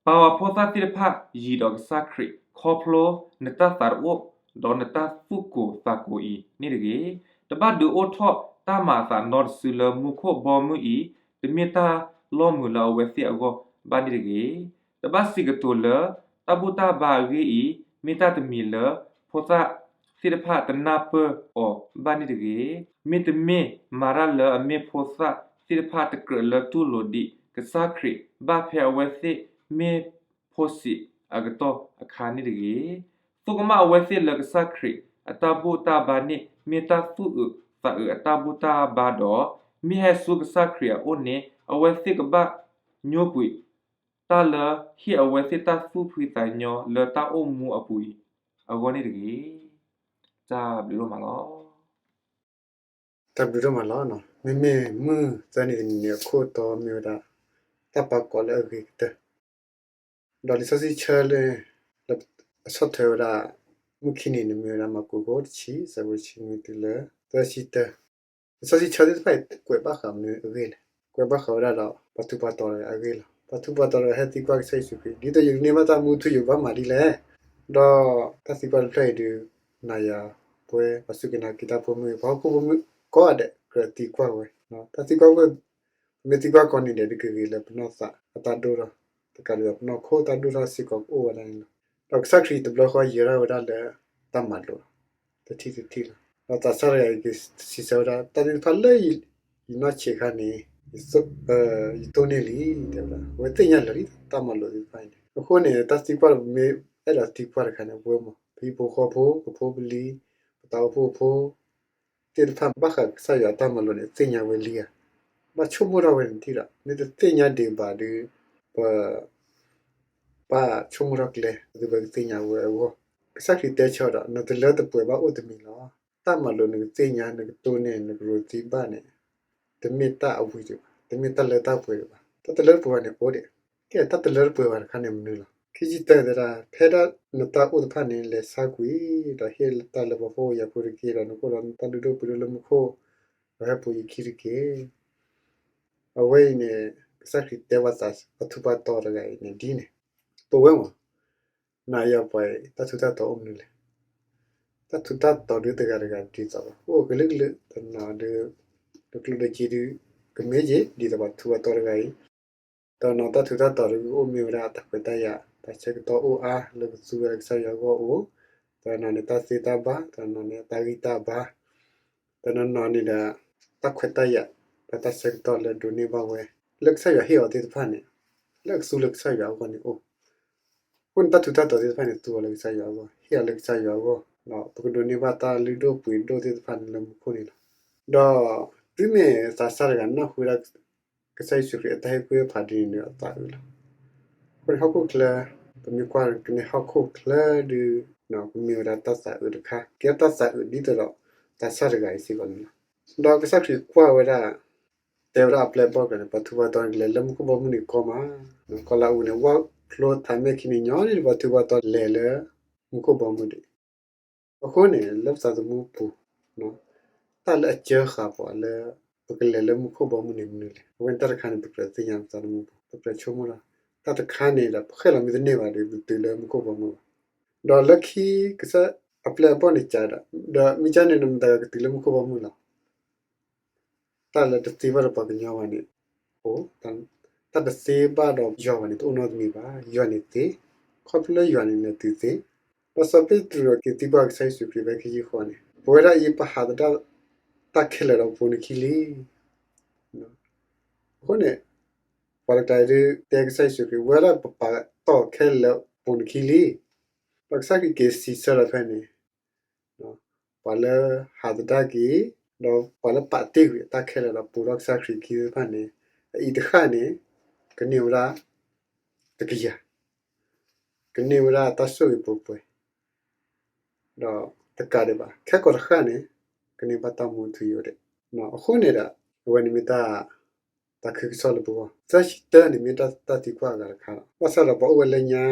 ပာ်ဝဲဖိသၣ်သ့ၣ်တဖၣ်ယံၤဒီးကစၢ်ခရံာ် ခီဖျိနတၢ်သးတအိၣ် ဒီးနတၢ်သူၣ်ကိၢ်သးကိၢ်အံၤန့ၣ်တဂ့ၤ. တဘၣ်ဒုးအိၣ်ထီၣ်တၢ်မၤအသးနီတစုလၢမူခိၣ်ဘီမုၢ်အံၤ, တမ့ၢ်တၢ်လီၢ်မုာ်လၢအဝဲသ့ၣ်အဂီၢ်ဘၣ်န့ၣ်တဂ့ၤ. တဘၣ်စံးကတိၤလၢ တၢ်ဘူၣ်တၢ်ဘါအဂ့ၢ်အံၤ မ့ၢ်တၢ်တမံၤလၢဖိသၣ်သ့ၣ်တဖၣ်တနၢ်ပၢၢ်အီၤဘၣ်န့ၣ်တဂ့ၤ. မ့တမ့ၢ်မၤတၢ်လၢအမ့ၢ်ဖိသၣ်သ့ၣ်တဖၣ်တကြၢးလၢတူၢ်လိာ်ဒံးကစၢ်ခရံာ် ဘၣ်ဖဲအဝဲသ့ၣ်မ့ၢ်ဖိဆံးအကတီၢ်အခါန့ၣ်တဂ့ၤ. သိၣ်ကမၣ်အဝဲသ့ၣ်လၢကစၢ်ခရံာ်အတၢ်ဘူၣ်တၢ်ဘါန့ၣ် မ့ၢ်တၢ်သူၣ်အုးသးအုးအတၢ်ဘူၣ်တၢ်ဘါဒီး, မ့ၢ်ဟဲဆူကစၢ်ခရံာ်အအိၣ်န့ၣ် အဝဲသ့ၣ်ကဘၣ်ညိကွံာ်တၢ်လၢဟ့ၣ်အဝဲသ့ၣ်တၢ်သူၣ်ဖှံသးညီလၢတၢ်အိၣ်မူအပူၤအံၤအဂီၢ်န့ၣ်တဂ့ၤ. တၢ်ဘျုးဒိၣ်မးလီၤ. တၢ်ဘျုးဒိၣ်မးလီၤ. မ့မ့ၢ်မုၢ်သၢနံၤတနံၤန့ၣ် အခိၣ်တီမ့ၢ်ဝဲဒၣ် တၢ်ပာ်ကိးလၢအဂ့ၤကတၢၢ်, ဒီးလံာ်စီဆှံဆၢလၢ လၢအဆီၣ်ထွဲဝဲဒၣ် မုၢ်ခံနံၤန့ၣ် မ့ၢ်ဝဲဒၣ် မၢ်ကူးအခိၣ်တဆံ အဆၢဖိတဆံနွံတုၤလၢသၢဆံတၢ, လံာ်စီဆှံဆၢသ့ၣ်တဖၣ်အံၤ ကွဲးဘၣ်ဃးမနုၤအဂ့ၢ်လဲၣ်. ကွဲးဘၣ်ဃးဝဲဒၣ်ဒီး ပှၤထူးပှၤတီၤတဂၤအဂ့ၢ်လီၤ. ပှၤထူးပှၤတီၤတဂၤဟဲသံကွၢ်ကစၢ်ယ့ၣ်ၡူးခရံာ် ဒ်သိးယကန့ၢ်ဘၣ်တၢ်မူထူယိာ်ဘၣ်မးဒ်လဲၣ်. ဒီးတၢ်သံကွၢ်တဖျၢၣ်အံၤဒုး နၤယၤပှဲၤပှၤစူၢ်က့ၤနာ်က့ၤတၢ်ဖိမုၣ် ပှၤဟီၣ်ခိၣ်ဖိမုၣ်ကိးဂၤဒဲးကြၢးသံကွၢ်ဝဲ, တၢ်သံကွၢ်ဝဲ ပမ့ၢ်သံကွၢ်ကိးနံၤဒဲးဒုး ကဂ့ၤလၢပနီၢ်သးအတၢ်ဒိၣ်ထီၣ်, တကးဒံးဘၣ် ပနီၢ်ခိတၢ်ဒိၣ်ထီၣ်စ့ၢ်ကီးကအိၣ်ဝဲဒၣ်န့ၣ်လီၤ. ဒီးကစၢ်ခရံာ်တဘျီဃီယဲၤထီၣ်ဝဲဒၣ်လၢတၢ်မၤလိာ်လီၤ. တထံၣ်တထံၣ်လီၤ. ဒီးသးစၢ်တဂၤအံၤကစံးဆၢဝဲဒၣ် တၢ်သ့ၣ်တဖၣ်လၢယနီၢ်ဆံးအခါန့ၣ် ယတိၢ်န့ၢ်လံ တဲဝဲဒၣ်. အဝဲသ့ၣ်ညါလၢာ်လံ တၢ်မၤလိာ်သ့ၣ်တဖၣ်အံၤန့ၣ်. အဃိန့ၣ် တၢ်သံကွၢ်လၢပမ့ၢ်အဲၣ်ဒိးသံကွၢ်တခါန့ၣ် ပဝဲမ့ၢ် ပဟံၣ်ဖိဃီဖိ ပဖိပလံၤ ပတၢ်အိၣ်ဖှိၣ်ဖိ သ့ၣ်တဖၣ်ဘၣ်ဃးကစၢ်ယွၤအတၢ်မၤလိာ်န့ၣ် သ့ၣ်ညါဝဲလံဧါ. ဘၣ်ဆိကမိၣ်ထီၣ်ဝဲန့ၣ်ထံၣ်ဒီး မ့ၢ်တသ့ၣ်ညါဒံးဘၣ်ဒီး ပ ဘၣ်ဆိကမိၣ်ထီၣ်ကျဲ ဒ်သိးပကသ့ၣ်ညါဝဲအဂီၢ်. ကစၢ်ခရံာ်တဲဆၢဒီး နတလၢတပှဲၤဘၣ်အိၣ်တမံၤလီၤ. တၢ်မၤလိာ်နကသ့ၣ်ညါ နကတိၢ်န့ၢ် နကရိးသံဘၣ်န့ၣ် တမ့ၢ်တၢ်အဝံၤဒံးဘၣ်, တမ့ၢ်တၢ်လၢတၢ်ပှဲၤဒံးဘၣ်. တၢ်တလၢတပှဲၤဘၣ်န့ၣ်အိၣ်ဒံး. ကဲ တၢ်တလၢတပှဲၤဘၣ်တခါန့ၣ်မနုၤလီၤ. ခံဆံတၢတဲဒၣ် ဖဲဒၣ်နတၢ်အိၣ်တဖၣ်န့ၣ် လဲၤဆါကွံာ် ဒီးဟ့ၣ်တၢ်လၢပှၤဖှီၣ်ဖိယာ်ဖိတက့ၢ် ဒီးနအိၣ်ဒီးနတၢ်လုၢ်ဒိၣ်ပှ့ၤဒိၣ်လၢမူခိၣ် ဒီးဟဲပူၤယခံတက့ၢ်. အဝဲအံၤန့ၣ် ကစၢ်ခရံာ်တဲပှၤသး ပှၤထူးပှၤတီၤတဂၤအံၤန့ၣ်ဒ်န့ၣ်, ပဝဲမ့ၢ် နၤယၤပှၤအံၤ တၢ်ထူးတၢ်တီၤအိၣ်မနုၤလဲၣ်. တၢ်ထူးတၢ်တီၤဒုးတဂၤတဂၤဒ်သိးဘၣ် အိၣ်ကလုာ်ကလုာ် တနီၤဒုး တကျိၣ်တစ့ဒုး ကမ့ၢ်က့ၤ ဒ်သိးပှၤထူးပှၤတီၤတဂၤအံၤ တနီၤတၢ်ထူးတၢ်တီၤဒုးအိၣ်မ့ၢ်ဝဲဒၣ်တၢ်ခွဲးတၢ်ယာ် တၢ်ဆၢကတီၢ်အိၣ်အါလၢကသူဝဲလၢကစၢ်ယွၤအဂီၢ်အိၣ်, တနီၤန့ၣ်တၢ်သ့တၢ်ဘၣ်, တနီၤန့ၣ်တၢ်ဂံၢ်တၢ်ဘါ, တနီၤနီၤန့ၣ်ဒီး တၢ်ခွဲးတၢ်ယာ် ဒီးတၢ်ဆၢကတီၢ်လၢဒိးန့ၢ်ဘၣ်ဝဲ လၢကစၢ်ယွၤဟ့ၣ်အီၤသ့ၣ်တဖၣ်န့ၣ် လၢကသူလၢကစၢ်ယွၤအဂီၢ်န့ၣ်အိၣ်. အဃိန့ၣ်တၢ်ထူးတၢ်တီၤသ့ၣ်တဖၣ်န့ၣ် သူအီၤလၢကစၢ်ယွၤအဂီၢ်, ဟ့ၣ်အီၤလၢကစၢ်ယွၤအဂီၢ်, ဒီးပကဒိးန့ၢ်ဘၣ်တၢ်လုၢ်ဒိၣ်ပှ့ၤဒိၣ်သ့ၣ်တဖၣ်န့ၣ်လၢမူခိၣ်န့ၣ်လီၤ. ဒီးတုၤမ့ၢ်သးစၢ်တဂၤနၢ်ဟူဝဲဒၣ် ကစၢ်ယ့ၣ်ၡူးခရံာ်အတၢ်ဟ့ၣ်ကူၣ်ဟ့ၣ်ဖးဒ်န့ၣ်ဒီးအသးအုးလီၤ. အဃိန့ၣ်ဟီၣ်ခိၣ်ချၢ ပမ့ၢ်ကွၢ်ကန့ၢ်ဟီၣ်ခိၣ်ချၢဒုး ကမ့ၢ်ဝဲဒၣ်တၢ်သးအုးတခါ, ကဲတၢ်သးအုးဒ်သိးဒီး သးစၢ်တဂၤအံၤစ့ၢ်ကီးန့ၣ်လီၤ. ဒီးကစၢ်ခရံာ်ကွၢ်ဝဲဒၣ် တဲဝဲဒၣ်အပျဲၢ်အဘီၣ်ကျါန့ၣ် ပှၤထူးပှၤတီၤန့ၣ် ကလဲၤလၢမူခိၣ်ဘီမုၢ်န့ၣ်ကီမး, ကီၢ်လၢအူန့ၣ် ဝၣ် ဖျိထးမဲာ်ခံန့ၣ် ညီနုၢ်ဒံး ပှၤထူးပှၤတီၤလဲၤလၢမူခိၣ်ဘီမုၢ်ဒံး. အဃိန့ၣ် လၢပသးသမူပူၤ တၢ်လၢအစၢဃာ်ပှၤလၢ ပကလဲၤလၢမူခိၣ်ဘီမုၢ်န့ၣ်မနုၤလဲၣ်. အဝဲန့ၣ်တၢ်တခါန့ၣ် ပကြၢးသ့ၣ်ညါပသးသမူပူၤ, ပကြၢးဆိကမိၣ်လီၤ. တၢ်တခါန့ၣ်ဒီး ပဃဲၣ်လီၤမ့ၢ်တန့ၢ်ဘၣ်ဒီး ပတုၤလၢမူခိၣ်ဘီမုၢ်ဘၣ်. ဒီးလၢခံ ကစၢ်အပျဲၢ်အဘီၣ်န့ၣ်ကးဒီး, ဒီးမ့ၢ်ကန့ၣ်ဒီး မတၤကကတုၤလၢမူခိၣ်ဘီမုၢ်လီၤ. တၢ်လၢတသ့ဘၣ်ဒီးပှၤကညီဘၣ်န့ၣ်, တၢ်တသ့ဘၣ်ဒီးယွၤဘၣ်န့ၣ် တအိၣ်နီတမံၤဘၣ်. ယွၤန့ၣ်သ့, ခီဖျိလၢယွၤန့ၣ် လဲၤတုၤသ့. ဒီးစီၤပ့းတရူးဒီးက့ၤသံကွၢ်ကစၢ်ယ့ၣ်ၡူးခရံာ်ဖဲခံဆံဃိးန့ၣ်, ပဝဲဒၣ်အံၤပဟးသဒၣ်တၢ်ခဲလၢာ်ဒီးပပူၤန့ၣ်ခံလံ. အဃိန့ၣ် ပှၤတကးဒုးတဲကစၢ်ယ့ၣ်ၡူးခရံာ်, ပဝဲဒၣ်ပပာ်တၢ်ခဲလၢာ်ပူၤန့ၣ်ခံလံ. ဒီးကစၢ်ခရံာ်က့ၤစံးဆၢလီၤဖဲန့ၣ်, ပှၤလၢဟးသဒၣ်က့ၤ, ဒီးပှၤလၢပာ်တ့ၢ်ကွံာ်အတၢ်ခဲလၢာ်ဒီးပူၤထီၣ်ကစၢ်ခရံာ်ခံသ့ၣ်တဖၣ်န့ၣ်, အအံၤတဃၣ်န့ၣ် ကန့ၢ်ဝဲဒၣ်တကယၤ, ကန့ၢ်ဝဲဒၣ်တၢ်ဆိၣ်ဂ့ၤပှဲၤပှဲၤ, ဒီးတကးဒံးဘၣ် ခဲကိာ်တဃၣ်န့ၣ် ကန့ၢ်ဘၣ်တၢ်မူထူယိာ်ဒဲး. အဃိန့ၣ်ဒီး အဝဲန့ၣ်မ့ၢ်တၢ် တၢ်ခုကစီၣ်လၢပဂီၢ်, သၢဆံတၢန့ၣ်မ့ၢ်တၢ်သံကွၢ်အဂၤတခါလီၤ. ဘၣ်ဆၣ်ဒီးပှၤအိၣ်ဝဲလၢညါ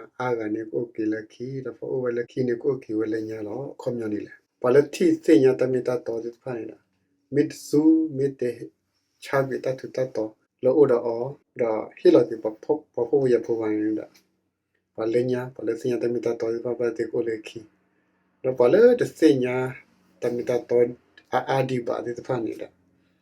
အါဂၤန့ၣ် ကအိၣ်က့ၤလၢခံ, ဒီးပှၤအိၣ်ဝဲလၢခံန့ၣ် ကအိၣ်က့ၤဝဲလၢညါလီၤ. အခီပညီဒ်လဲၣ်. ပှၤလၢထံၣ်သ့ၣ်ညါတၢ်မ့ၢ်တၢ်တီသ့ၣ်တဖၣ်န့ၣ်ဒီး မ့ၢ်တသူ မ့ၢ်တဆါကွံာ်တၢ်ထူးတၢ်တီၤလၢအအိၣ်ဒီးအီၤ, ဒီးဟ့ၣ်လီၤက့ၤပှၤဖိဝဲၢ်ဖိဝဲၤယာ်ဖိဂၤန့ၣ်ဒီး ပှၤလၢညါ, ပှၤလၢသ့ၣ်ညါတၢ်မ့ၢ်တၢ်တီသ့ၣ်တဖၣ် ဘၣ်သ့ၣ်သ့ၣ်ကအိၣ်လၢခံ, ဒီးပှၤလၢတသ့ၣ်ညါတၢ်မ့ၢ်တၢ်တီအါအါဒံးဘၣ်သ့ၣ်တဖၣ်န့ၣ်ဒီး ကသ့ၣ်ညါက့ၤတၢ်မ့ၢ်တၢ်တီဒီးကလဲၤဝဲဒၣ်လၢ ကအိၣ်ဝဲဒၣ်လၢတၢ်မဲာ်ညါလီၤ. ပှၤလၢသ့ၣ်ညါတၢ်မ့ၢ်တၢ်တီကအိၣ်လၢခံ, ဒီးအဝဲန့ၣ်မ့ၢ်က့ၤတၢ်သ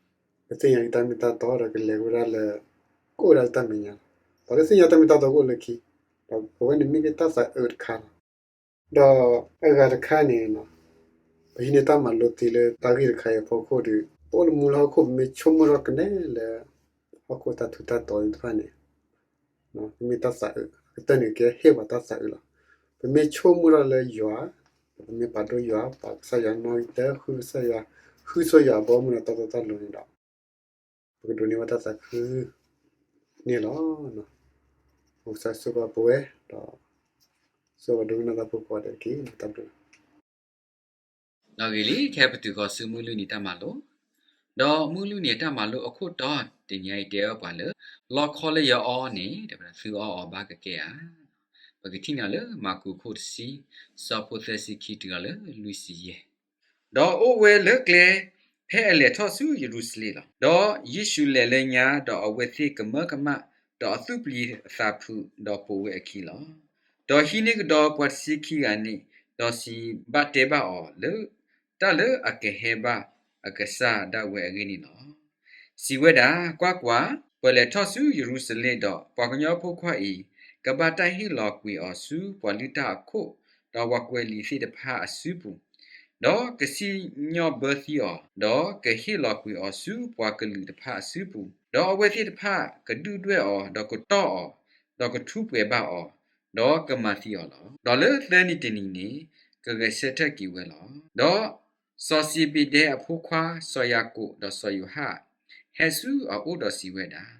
းအုးတခါလီၤ. ဒီးအဂၤတခါန့ၣ် ပဟံးန့ၢ်တၢ်မၤလိသ့လၢတၢ်ဂ့ၢ်တခါအံၤအဖီခိၣ်ဒီး ပအိၣ်လၢမူလၢဟီၣ်ခိၣ် ပမ့ၢ်ဆိကမိၣ်ထီၣ်ကနဲလၢ ဟီၣ်ခိၣ်တၢ်ထူးတၢ်တီၤသ့ၣ်တဖၣ်န့ၣ် ပမ့ၢ်တၢ်သးအုး, အကတၢၢ်န့ၣ်ကဟ့ၣ်ပှၤတၢ်သးအုးလီၤ. ပမ့ၢ်ဆိကမိၣ်ထီၣ်လၢယွၤ, ပမ့ၢ်ပာ်ဒိၣ်ယွၤ, ပာ်ကစၢ်ယွၤနီၣ်ဂံၢ်တၢ, ဃုကစၢ်ယွၤ, ဃုဆိယွၤအဘီအမုၢ်ဒီးတၢ်တီတၢ်လိၤန့ၣ်ဒီး ပကဒိးန့ၢ်ဘၣ်တၢ်သးခုန့ၣ်လီၤ. မ်ကစၢ်ဆိၣ်ဂ့ၤပဝဲဒီး ဆိၣ်ဂ့ၤပှၤဒိကနၣ်တၢ်ဖိကိးဂၤဒဲးတက့ၢ်. တၢ်ဘျုး ဒီးဂ့ၤလံ, ခဲအံၤပတုၤဃီၤဆူမုၢ်လွံၢ်နံၤတၢ်မၤလိ, ဒီးမုၢ်လွံၢ်နံၤတၢ်မၤလိအခိၣ်တီတနံၤအံၤတဲအီၤပှၤလၢ လီခီလၢယအီန့ၣ် သုအီအီၤဘၣ်ကကဲဧါ. ပကထံၣ်န့ၢ်လၢမၢ်ကူးခိၣ်တဆံ, ဆၢဖိသၢဆံခံတုၤလီၤလၢလွံၢ်ဆံယဲၢ်. ဒီးအိၣ်ဝဲလၢကျဲ ဖဲအလဲၤထီၣ်ဆူယရူၤၡလ့ၣ်လီၤ. ဒီးယ့ၣ်ၡူးလဲၤလၢညါ, ဒီးအဝဲသ့ၣ်ကမၢကမၣ်, ဒီးအသူၣ်ပျံၤအသးဖုး, ဒီးပိာ်ဝဲအခံလီၤ. ဒီးဟံးန့ၢ်ကဒီးပှၤတဆံခံဂၤန့ၣ်, ဒီးစံးဘၣ်တဲဘၣ်အီၤလၢ တၢ်လၢအကဟဲဘၣ်အကစၢ်ဒၣ်ဝဲအဂ့ၢ်န့ၣ်လီၤ. စံးဝဲဒၣ်, ကွၢ်ကွၢ်, ပလဲၤထီၣ်ဆူယရူၤၡလ့ၣ်ဒီး ပှၤကညီဖိခွါအံၤ ကဘၣ်တၢ်ဟ့ၣ်လီၤကွံာ်အီၤဆူပှၤလုၢ်တၢ်အခိၣ်, ဒီးပှၤကွဲးလံာ်သ့ၣ်တဖၣ်အစုပူၤ, ဒီးကစံၣ်ညီၣ်ဘၢသံအီၤ, ဒီးကဟ့ၣ်လီၤကွံာ်အီၤဆူပှၤကလုာ်တဖၣ်အစုပူၤ, ဒီးအဝဲသ့ၣ်တဖၣ်ကဒုၣ်ဒွဲၣ်အီၤ, ဒီးကတီၢ်အီၤ, ဒီးကထူးပှဲၤဘၣ်အီၤ, ဒီးကမၤသံအီၤလီၤ. ဒီးလၢသၢနံၤတနံၤန့ၣ် ကဂဲၤဆၢထၢၣ်က့ၤဝဲလီၤ. ဒီးစီၤစ့ဘ့ဒဲအဖိခွါ စီၤယၤကိာ်ဒီးစီၤယိၤဟၣ် ဟဲဆူအအိၣ်ဒီးစံးဝဲဒၣ်,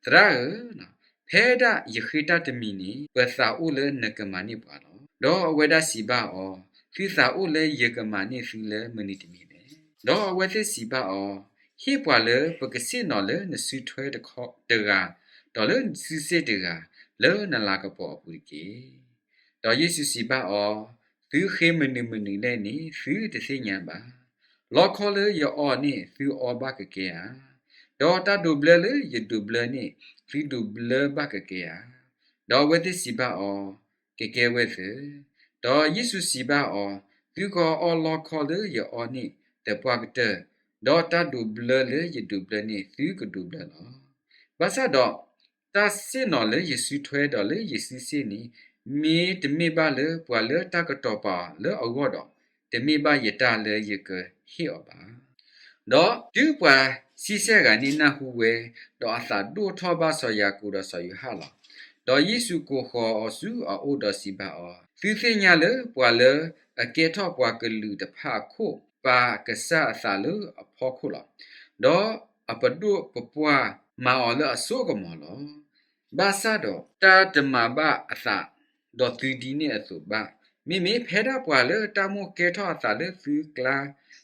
သရၣ်ဧၢ, ဖဲဒၣ်ယဃ့တၢ်တမံၤန့ၣ် ပသးအိၣ်လၢနကမၤန့ၢ်ပှၤလီၤ. ဒီးအဝဲဒၣ်စံးဘၣ်အီၤ, သုသးအိၣ်လၢယကမၤန့ၢ်သုလၢမနုၤတမံၤလဲၣ်. ဒီးအဝဲသ့ၣ်စံးဘၣ်အီၤ, ဟ့ၣ်ပှၤလၢပကဆ့ၣ်နီၤလၢနစုထွဲတဂၤ, ဒီးလၢနစုစ့ၣ်တဂၤ, လၢနလၤကပီၤအပူၤတက့ၢ်. ဒီးယ့ၣ်ၡူးစံးဘၣ်အီၤ, သုဃ့မနုၤမနုၤလဲၣ်န့ၣ် သုတသ့ၣ်ညါဘၣ်. လီခီလၢယအီန့ၣ် သုအီဘၣ်ကကဲဧါ. ဒီးတၢ်ဒိးဘျၢလၢယဒိးဘျၢန့ၣ် သုဒိးဘျၢဘၣ်ကကဲဧါ. ဒီးအဝဲသ့ၣ်စံးဘၣ်အီၤ, ကကဲဝဲသ့ၣ်. ဒီးယ့ၣ်ၡူးစံးဘၣ်အီၤ, သုကအီလီခီလၢယအီန့ၣ် သပှၢ်ကတၢၢ်, ဒီးတၢ်ဒိးဘျၢလၢယဒိးဘျၢန့ၣ် သုကဒိးဘျၢလီၤ. ဘၣ်ဆၣ်ဒီး တၢ်ဆ့ၣ်နီၤလၢယစုထွဲဒီးလၢယစုစ့ၣ်န့ၣ် မ့တမ့ၢ်ဘၣ်လၢပှၤလၢတၢ်ကတီၤပာ်အီၤလၢအဂီၢ်ဒီး, တမ့ၢ်ဘၣ်ယတၢ်လၢယကဟ့ၣ်အီၤဘၣ်. ဒီးတုၤပှၤဆံဆဲၣ်ဂၤန့ၣ်နၢ်ဟူဝဲ, ဒီးအသးဒိၣ်ထီၣ်ဘၣ်စီၤယၤကိာ်ဒီးစီၤယိၤဟၣ်လီၤ. ဒီးယ့ၣ်ၡူးကိးဃီၤအီၤဆူအအိၣ်ဒီးစံးဘၣ်အီၤ, သုသ့ၣ်ညါလၢပှၤလၢအကဲထီၣ်ပှၤကလုာ်တဖၣ်အခိၣ် ပာ်ကစၢ်အသးလၢအဖီခိၣ်လီၤ. ဒီးအပဒိၣ်ပပှၢ်မၤအီၤလၢအစိကမီၤလီၤ. ဘၣ်ဆၣ်ဒီးတၢ်တမၤဘၣ်အသးဒီးသုဒ်န့ၣ်အသိးဘၣ်. မ့မ့ၢ်ဖဲဒၣ်ပှၤလၢတၢ်မိၣ်ကဲထီၣ်အသးလၢသုကျါ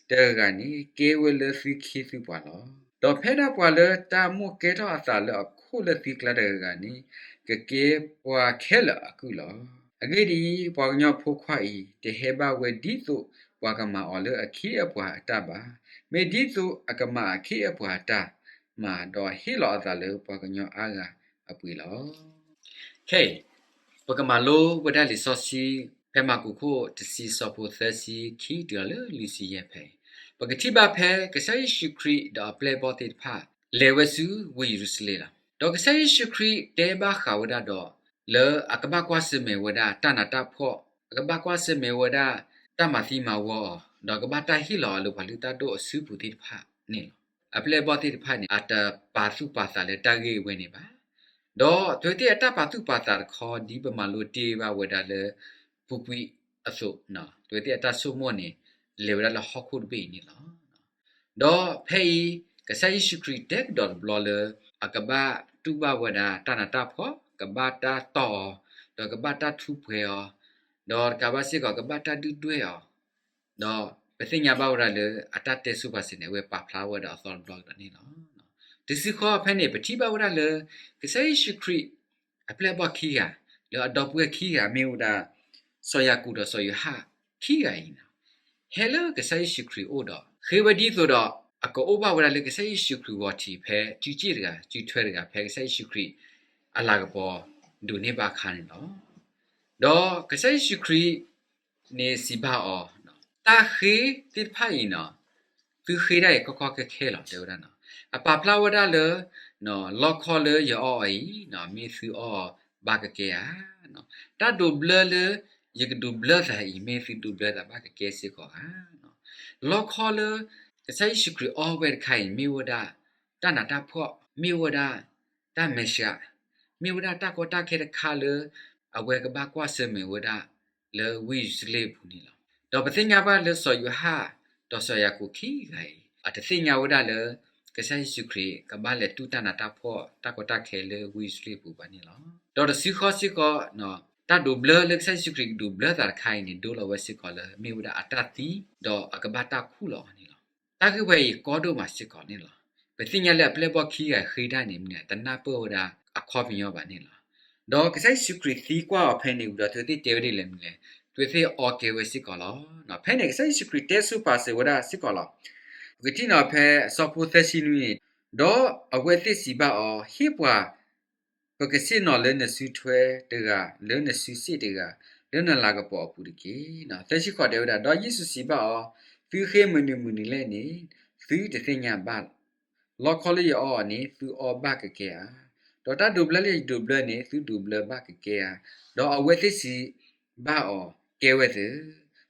တဂၤဂၤန့ၣ် ကဲဝဲလၢသုခ့သုပှၤလီၤ. ဒီးဖဲဒၣ်ပှၤလၢတၢ်မိၣ်ကဲထီၣ်အသးလၢအခိၣ်လၢသုကျါတဂၤဂၤန့ၣ် ကကဲပှၤခဲလၢာ်အကုၢ်လီၤ. အဂ့ၢ်ဒ်အံၤ, ပှၤကညီဖိခွါအံၤ တဟဲဘၣ်ဝဲဒ်သိးပှၤကမၤအီၤလၢအခ့အပှၤအတၢ်ဘၣ်. မ့ၢ်ဒ်သိးအကမၤအခ့အပှၤအတၢ်မၤ, ဒီးဟ့ၣ်လီၤအသးလၢပှၤကညီအါဂၤအပှ့ၤလီၤ. ခဲအံၤ ပကမၤလိဝဲဒၣ်လံာ်စီဆှံ ဖဲမၢ်ကူးခိၣ်တဆံ ဆၢဖိသၢဆံခံတုၤလၢလွံၢ်ဆံယဲၢ်ဖဲအံၤ, ပကထံၣ်ဘၣ်ဖဲကစၢ်ယ့ၣ်ၡူးခရံာ်ဒီးအပျဲၢ်အဘီၣ်သ့ၣ်တဖၣ် လဲၤဝဲဆူဝ့ၢ်ယရူၤၡလ့ၣ်လီၤ. ဒီးကစၢ်ယ့ၣ်ၡူးခရံာ်တဲဘၣ်ဃးဝဲဒၣ်ဒီး လၢအကဘၣ်ကွၢ်ဆၢၣ်မဲာ်ဝဲဒၣ်တၢ်နးတၢ်ဖှီၣ်, အကဘၣ်ကွၢ်ဆၢၣ်မဲာ်ဝဲဒၣ်တၢ်မၤသံမၤဝီအီၤ, ဒီးကဘၣ်တၢ်ဟ့ၣ်လီၤအီၤလၢပှၤလုၢ်တၢ်ဒိၣ်အစုပူၤသ့ၣ်တဖၣ်န့ၣ်လီၤ. အပျဲၢ်အဘီၣ်သ့ၣ်တဖၣ်န့ၣ် အတပာ်သူၣ်ပာ်သးလၢတၢ်ဂ့ၢ်ဝဲန့ၣ်ဘၣ်. ဒီးအဝဲသ့ၣ်အတၢ်ပာ်သူၣ်ပာ်သးတခီ ဒ်ပမၤလိတ့ၢ်ဘၣ်ဝဲဒၣ်လၢ ပူၤကွံာ်အသိး, အဝဲသ့ၣ်အတၢ်ဆိကမိၣ်န့ၣ် လဲၤဝဲဒၣ်လၢဟီၣ်ခိၣ်တဘ့ၣ်အံၤန့ၣ်လီၤ. ဒီးဖဲအံၤ ကစၢ်ယ့ၣ်ၡူးခရံာ်တဲကဒီးတဘျီလၢ အကဘၣ်တူၢ်ဘၣ်ဝဲဒၣ်တၢ်နးတၢ်ဖှီၣ်, ကဘၣ်တၢ်တီၢ်အီၤ, ဒီးကဘၣ်တၢ်ထူးပှဲၤအီၤ, ဒီးတကးဘၣ်စ့ၢ်ကီး ကဘၣ်တၢ်ဒုၣ်ဒွဲၣ်အီၤ, ဒီးပသ့ၣ်ညါဘၣ်ဝဲဒၣ်လၢအတၢ်တဲဆိပာ်စၢၤန့ၣ် အဝဲပာ်ဖျါဝဲဒၣ်အသီတဘျီကဒီးန့ၣ်လီၤ. တစုဃီဖဲန့ၣ် ပထံၣ်ဘၣ်ဝဲဒၣ်လၢ ကစၢ်ယ့ၣ်ၡူးခရံာ် အပျဲၢ်အဘီၣ်ခံဂၤ လၢအဒီပုၢ်ဝဲၢ်ခံဂၤမ့ၢ်ဝဲဒၣ် စီၤယၤကိာ်ဒီးစီၤယိၤဟၣ်ခံဂၤအံၤန့ၣ် ဟဲလၢကစၢ်ယ့ၣ်ၡူးခရံာ်အအိၣ်ဒီး ဃ့ဝဲဒ်သိးဒီး အကအိၣ်ဘၣ်ဝဲဒၣ်လၢကစၢ်ယ့ၣ်ၡူးခရံာ်ဂီၤထံးဖဲ စုစ့ၣ်တဂၤ စုထွဲတဂၤ ဖဲကစၢ်ယ့ၣ်ၡူးခရံာ်အလၤကပီၤဒိးန့ၢ်ဘၣ်အခါန့ၣ်လီၤ. ဒီးကစၢ်ယ့ၣ်ၡူးခရံာ်န့ၣ်စံးဘၣ်အီၤ, တၢ်ဃ့သ့ၣ်တဖၣ်အံၤန့ၣ် သုဃ့တၢ်အံၤခီခီခဲခဲလီၤ တဲဝဲဒၣ်. အပာ်ဖျါဝဲဒၣ်လၢ လီခီလၢယအီအီၤအံၤ မ့ၢ်သုအီအီၤဘၣ်ကကဲဧါ. တၢ်ဒိးဘျၢလၢယကဒိးဘျၢသးအံၤ မ့ၢ်သုဒိးဘျၢသးဘၣ်ကကဲစ့ၢ်ကီးဧါ. လီခီလၢ ကစၢ်ယ့ၣ်ၡူးခရံာ်အီဝဲတခါအံၤ မ့ၢ်ဝဲဒၣ် တၢ်နးတၢ်ဖှီၣ်, မ့ၢ်ဝဲဒၣ် တၢ်မဲာ်ဆှး, မ့ၢ်ဝဲဒၣ်တၢ်ကီတၢ်ခဲတခါလၢ အဝဲကဘၣ်ကွၢ်ဆၢၣ်မဲာ်ဝဲဒၣ် လၢဝ့ၢ်ယရူၤၡလ့ၣ်အပူၤန့ၣ်လီၤ. ဒီးပသ့ၣ်ညါဘၣ်လၢစီၤယိၤဟၣ် ဒီးစီၤယၤကိာ်ခံဂၤအံၤ အတသ့ၣ်ညါဝဲဒၣ်လၢ ကစၢ်ယ့ၣ်ၡူးခရံာ် ကဘၣ်လဲၤတူၢ်တၢ်နးတၢ်ဖှီၣ် တၢ်ကီတၢ်ခဲလၢဝ့ၢ်ယရူၤၡလ့ၣ်အပူၤဘၣ်န့ၣ်လီၤ. ဒီးတစုဃီစ့ၢ်ကီး တၢ်ဒိးဘျၢလၢကစၢ်ယ့ၣ်ၡူးခရံာ်ကဒိးဘျၢသးတခါအံၤန့ၣ် ဒိလီၤဝဲစ့ၢ်ကီးလၢ မ့ၢ်ဝဲဒၣ်အတၢ်သံ ဒီးအကဘၣ်တၢ်ခူၣ်လီၤအီၤန့ၣ်လီၤ. တၢ်ဂ့ၢ်ဝဲအံၤကီဒိၣ်မးစ့ၢ်ကီးန့ၣ်လီၤ. ပသ့ၣ်ညါလၢအပျဲၢ်အဘီၣ်ခံဂၤဃ့တၢ်န့ၣ်မ့ၢ် တနၢ်ပၢၢ်ဝဲဒၣ်အခီပညီဘၣ်န့ၣ်လီၤ. ဒီးကစၢ်ယ့ၣ်ၡူးခရံာ်သံကွၢ်အီၤဖဲန့ၣ်ဝံၤဒီး အဝဲသ့ၣ်တဲဝဲဒ်လဲၣ်မနုၤလဲၣ်, အဝဲသ့ၣ်အီကဲဝဲစ့ၢ်ကီးလီၤ. ဖဲန့ၣ် ကစၢ်ယ့ၣ်ၡူးခရံာ်တဲဆိပာ်စၢၤဝဲဒၣ်စ့ၢ်ကီးလီၤ. ပကထံၣ်န့ၣ်ဖဲအဆၢဖိသၢဆံနွံန့ၣ်, ဒီးအဝဲသ့ၣ်စံးဘၣ်အီၤ, ဟ့ၣ်ပှၤ ပကဆ့ၣ်နီၤလၢနစုထွဲတဂၤ, လၢနစုစ့ၣ်တဂၤ, လၢနလၤကပီၤအပူၤတက့ၢ်. သၢဆံဃိးတဲဝဲဒၣ်, ဒီးယ့ၣ်ၡူးစံးဘၣ်အီၤ, သုဃ့မနုၤမနုၤလဲၣ်န့ၣ် သုတသ့ၣ်ညါဘၣ်. လီခီလၢယအီအီၤန့ၣ် သုအီဘၣ်ကကဲဧါ. ဒီးတၢ်ဒိးဘျၢလၢယဒိးဘျၢန့ၣ် သုဒိးဘျၢဘၣ်ကကဲဧါ. ဒီးအဝဲသ့ၣ်စံးဘၣ်အီၤ, ကဲဝဲသ့ၣ်.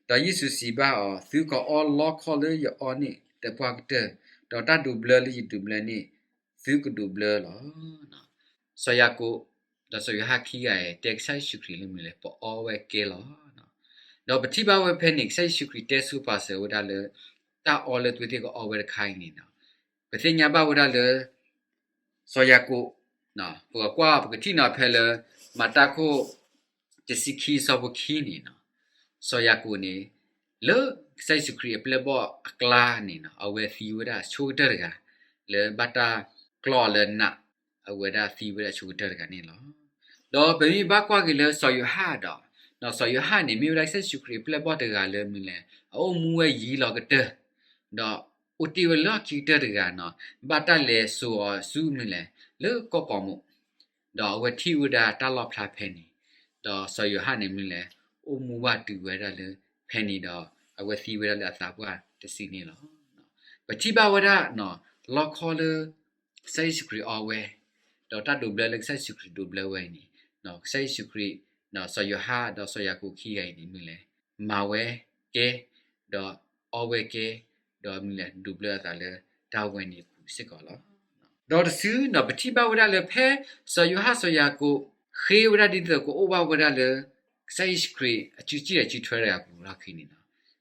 ဒီးယ့ၣ်ၡူးစံးဘၣ်အီၤ, သုကအီလီခီလၢယအီန့ၣ်သပှၢ်ကတၢၢ်, ဒီးတၢ်ဒိးဘျၢလၢယဒိးဘျၢန့ၣ် သုကဒိးဘျၢလီၤ. စီၤယၤကိာ် ဒီးစီၤယိၤဟၣ်ခံဂၤအံၤ တဲကစၢ်ယ့ၣ်ၡူးခရံာ်လၢမနုၤလဲၣ်, ပအီဝဲကဲလီၤ. ဒီးပထံၣ်ဘၣ်ဝဲဖဲန့ၣ် ကစၢ်ယ့ၣ်ၡူးခရံာ်တဲဆိပာ်စၢၤဝဲဒၣ်လၢ တၢ်အီလၢအဝဲသ့ၣ်ကအီဝဲတခါအံၤန့ၣ်, ပသ့ၣ်ညါဘၣ်ဝဲဒၣ်လၢ စီၤယၤကိာ်, ပကကွၢ် ပကထံၣ်န့ၣ်ဖဲလၢ မၤတၢ်ခိၣ် တဆံခံ ဆၢဖိခံန့ၣ်, စီၤယၤကိာ်န့ၣ် လၢကစၢ်ယ့ၣ်ၡူးခရံာ်အပျဲၢ်အဘီၣ်အကျါန့ၣ် အဝဲသံဝဲဒၣ်ဆိကတၢၢ်တဂၤ လၢဘၣ်တၢ်ကျီအီၤလၢနး, အဝဲဒၣ်သံဝဲဒၣ်ဆိကတၢၢ်တဂၤန့ၣ်လီၤ. ဒီးပမ့ၢ်ဘၣ်ကွၢ်က့ၤလၢစီၤယိၤဟၣ်ဒီး, စီၤယိၤဟၣ်န့ၣ် မ့ၢ်ဝဲဒၣ်ကစၢ်ယ့ၣ်ၡူးခရံာ်အပျဲၢ်အဘီၣ်တဂၤလၢမနုၤလဲၣ်, အအိၣ်မူဝဲယံာ်လီၤကတၢၢ်, ဒီးအိၣ်တ့ၢ်ဝဲလၢခံကတၢၢ်တဂၤန့ၣ်, ဘၣ်တၢ်လဲၤစိာ်အီၤဆူမနုၤလဲၣ်, လၢကီၢ်ပိာ်မုၣ်, ဒီးအဝဲထံၣ်ဝဲဒၣ်တၢ်လီၣ်ဖျါဖဲန့ၣ်, ဒီးစီၤယိၤဟၣ်န့ၣ်မနုၤလဲၣ်, အိၣ်မူဘၣ်တုၤဝဲဒၣ်လၢဖဲန့ၣ်ဒီး အဝဲသံဝဲဒၣ်လၢအသးပှၢ်တစုန့ၣ်လီၤ. ပထံၣ်ဘၣ်ဝဲဒၣ် လီခီလၢ ကစၢ်ယ့ၣ်ၡူးခရံာ်အီဝဲ, ဒီးတၢ်ဒိးဘျၢလၢကစၢ်ယ့ၣ်ၡူးခရံာ်ဒိးဘျၢဝဲအံၤန့ၣ်, ကစၢ်ယ့ၣ်ၡူးခရံာ်, စီၤယိၤဟၣ်ဒီးစီၤယၤကိာ်ခံဂၤအံၤန့ၣ်မနုၤလဲၣ်, မၤဝဲကဲ, ဒီးအီဝဲကဲ, ဒီးမနုၤလဲၣ်, ဒိးဘျၢအသးလၢတၢ်ဝဲန့ၣ်အပူၤစ့ၢ်ကီးလီၤ. ဒီးတစုန့ၣ် ပထံၣ်ဘၣ်ဝဲဒၣ်လၢဖဲစီၤယိၤဟၣ်စီၤယၤကိာ် ဃ့ဝဲဒၣ်ဒ်သိးကအိၣ်ဘၣ်ဝဲဒၣ်လၢ ကစၢ်ယ့ၣ်ၡူးခရံာ်အစုစ့ၣ်ဒီးစုထွဲတဂၤအပူၤလီၢ်ခံန့ၣ်လီၤ.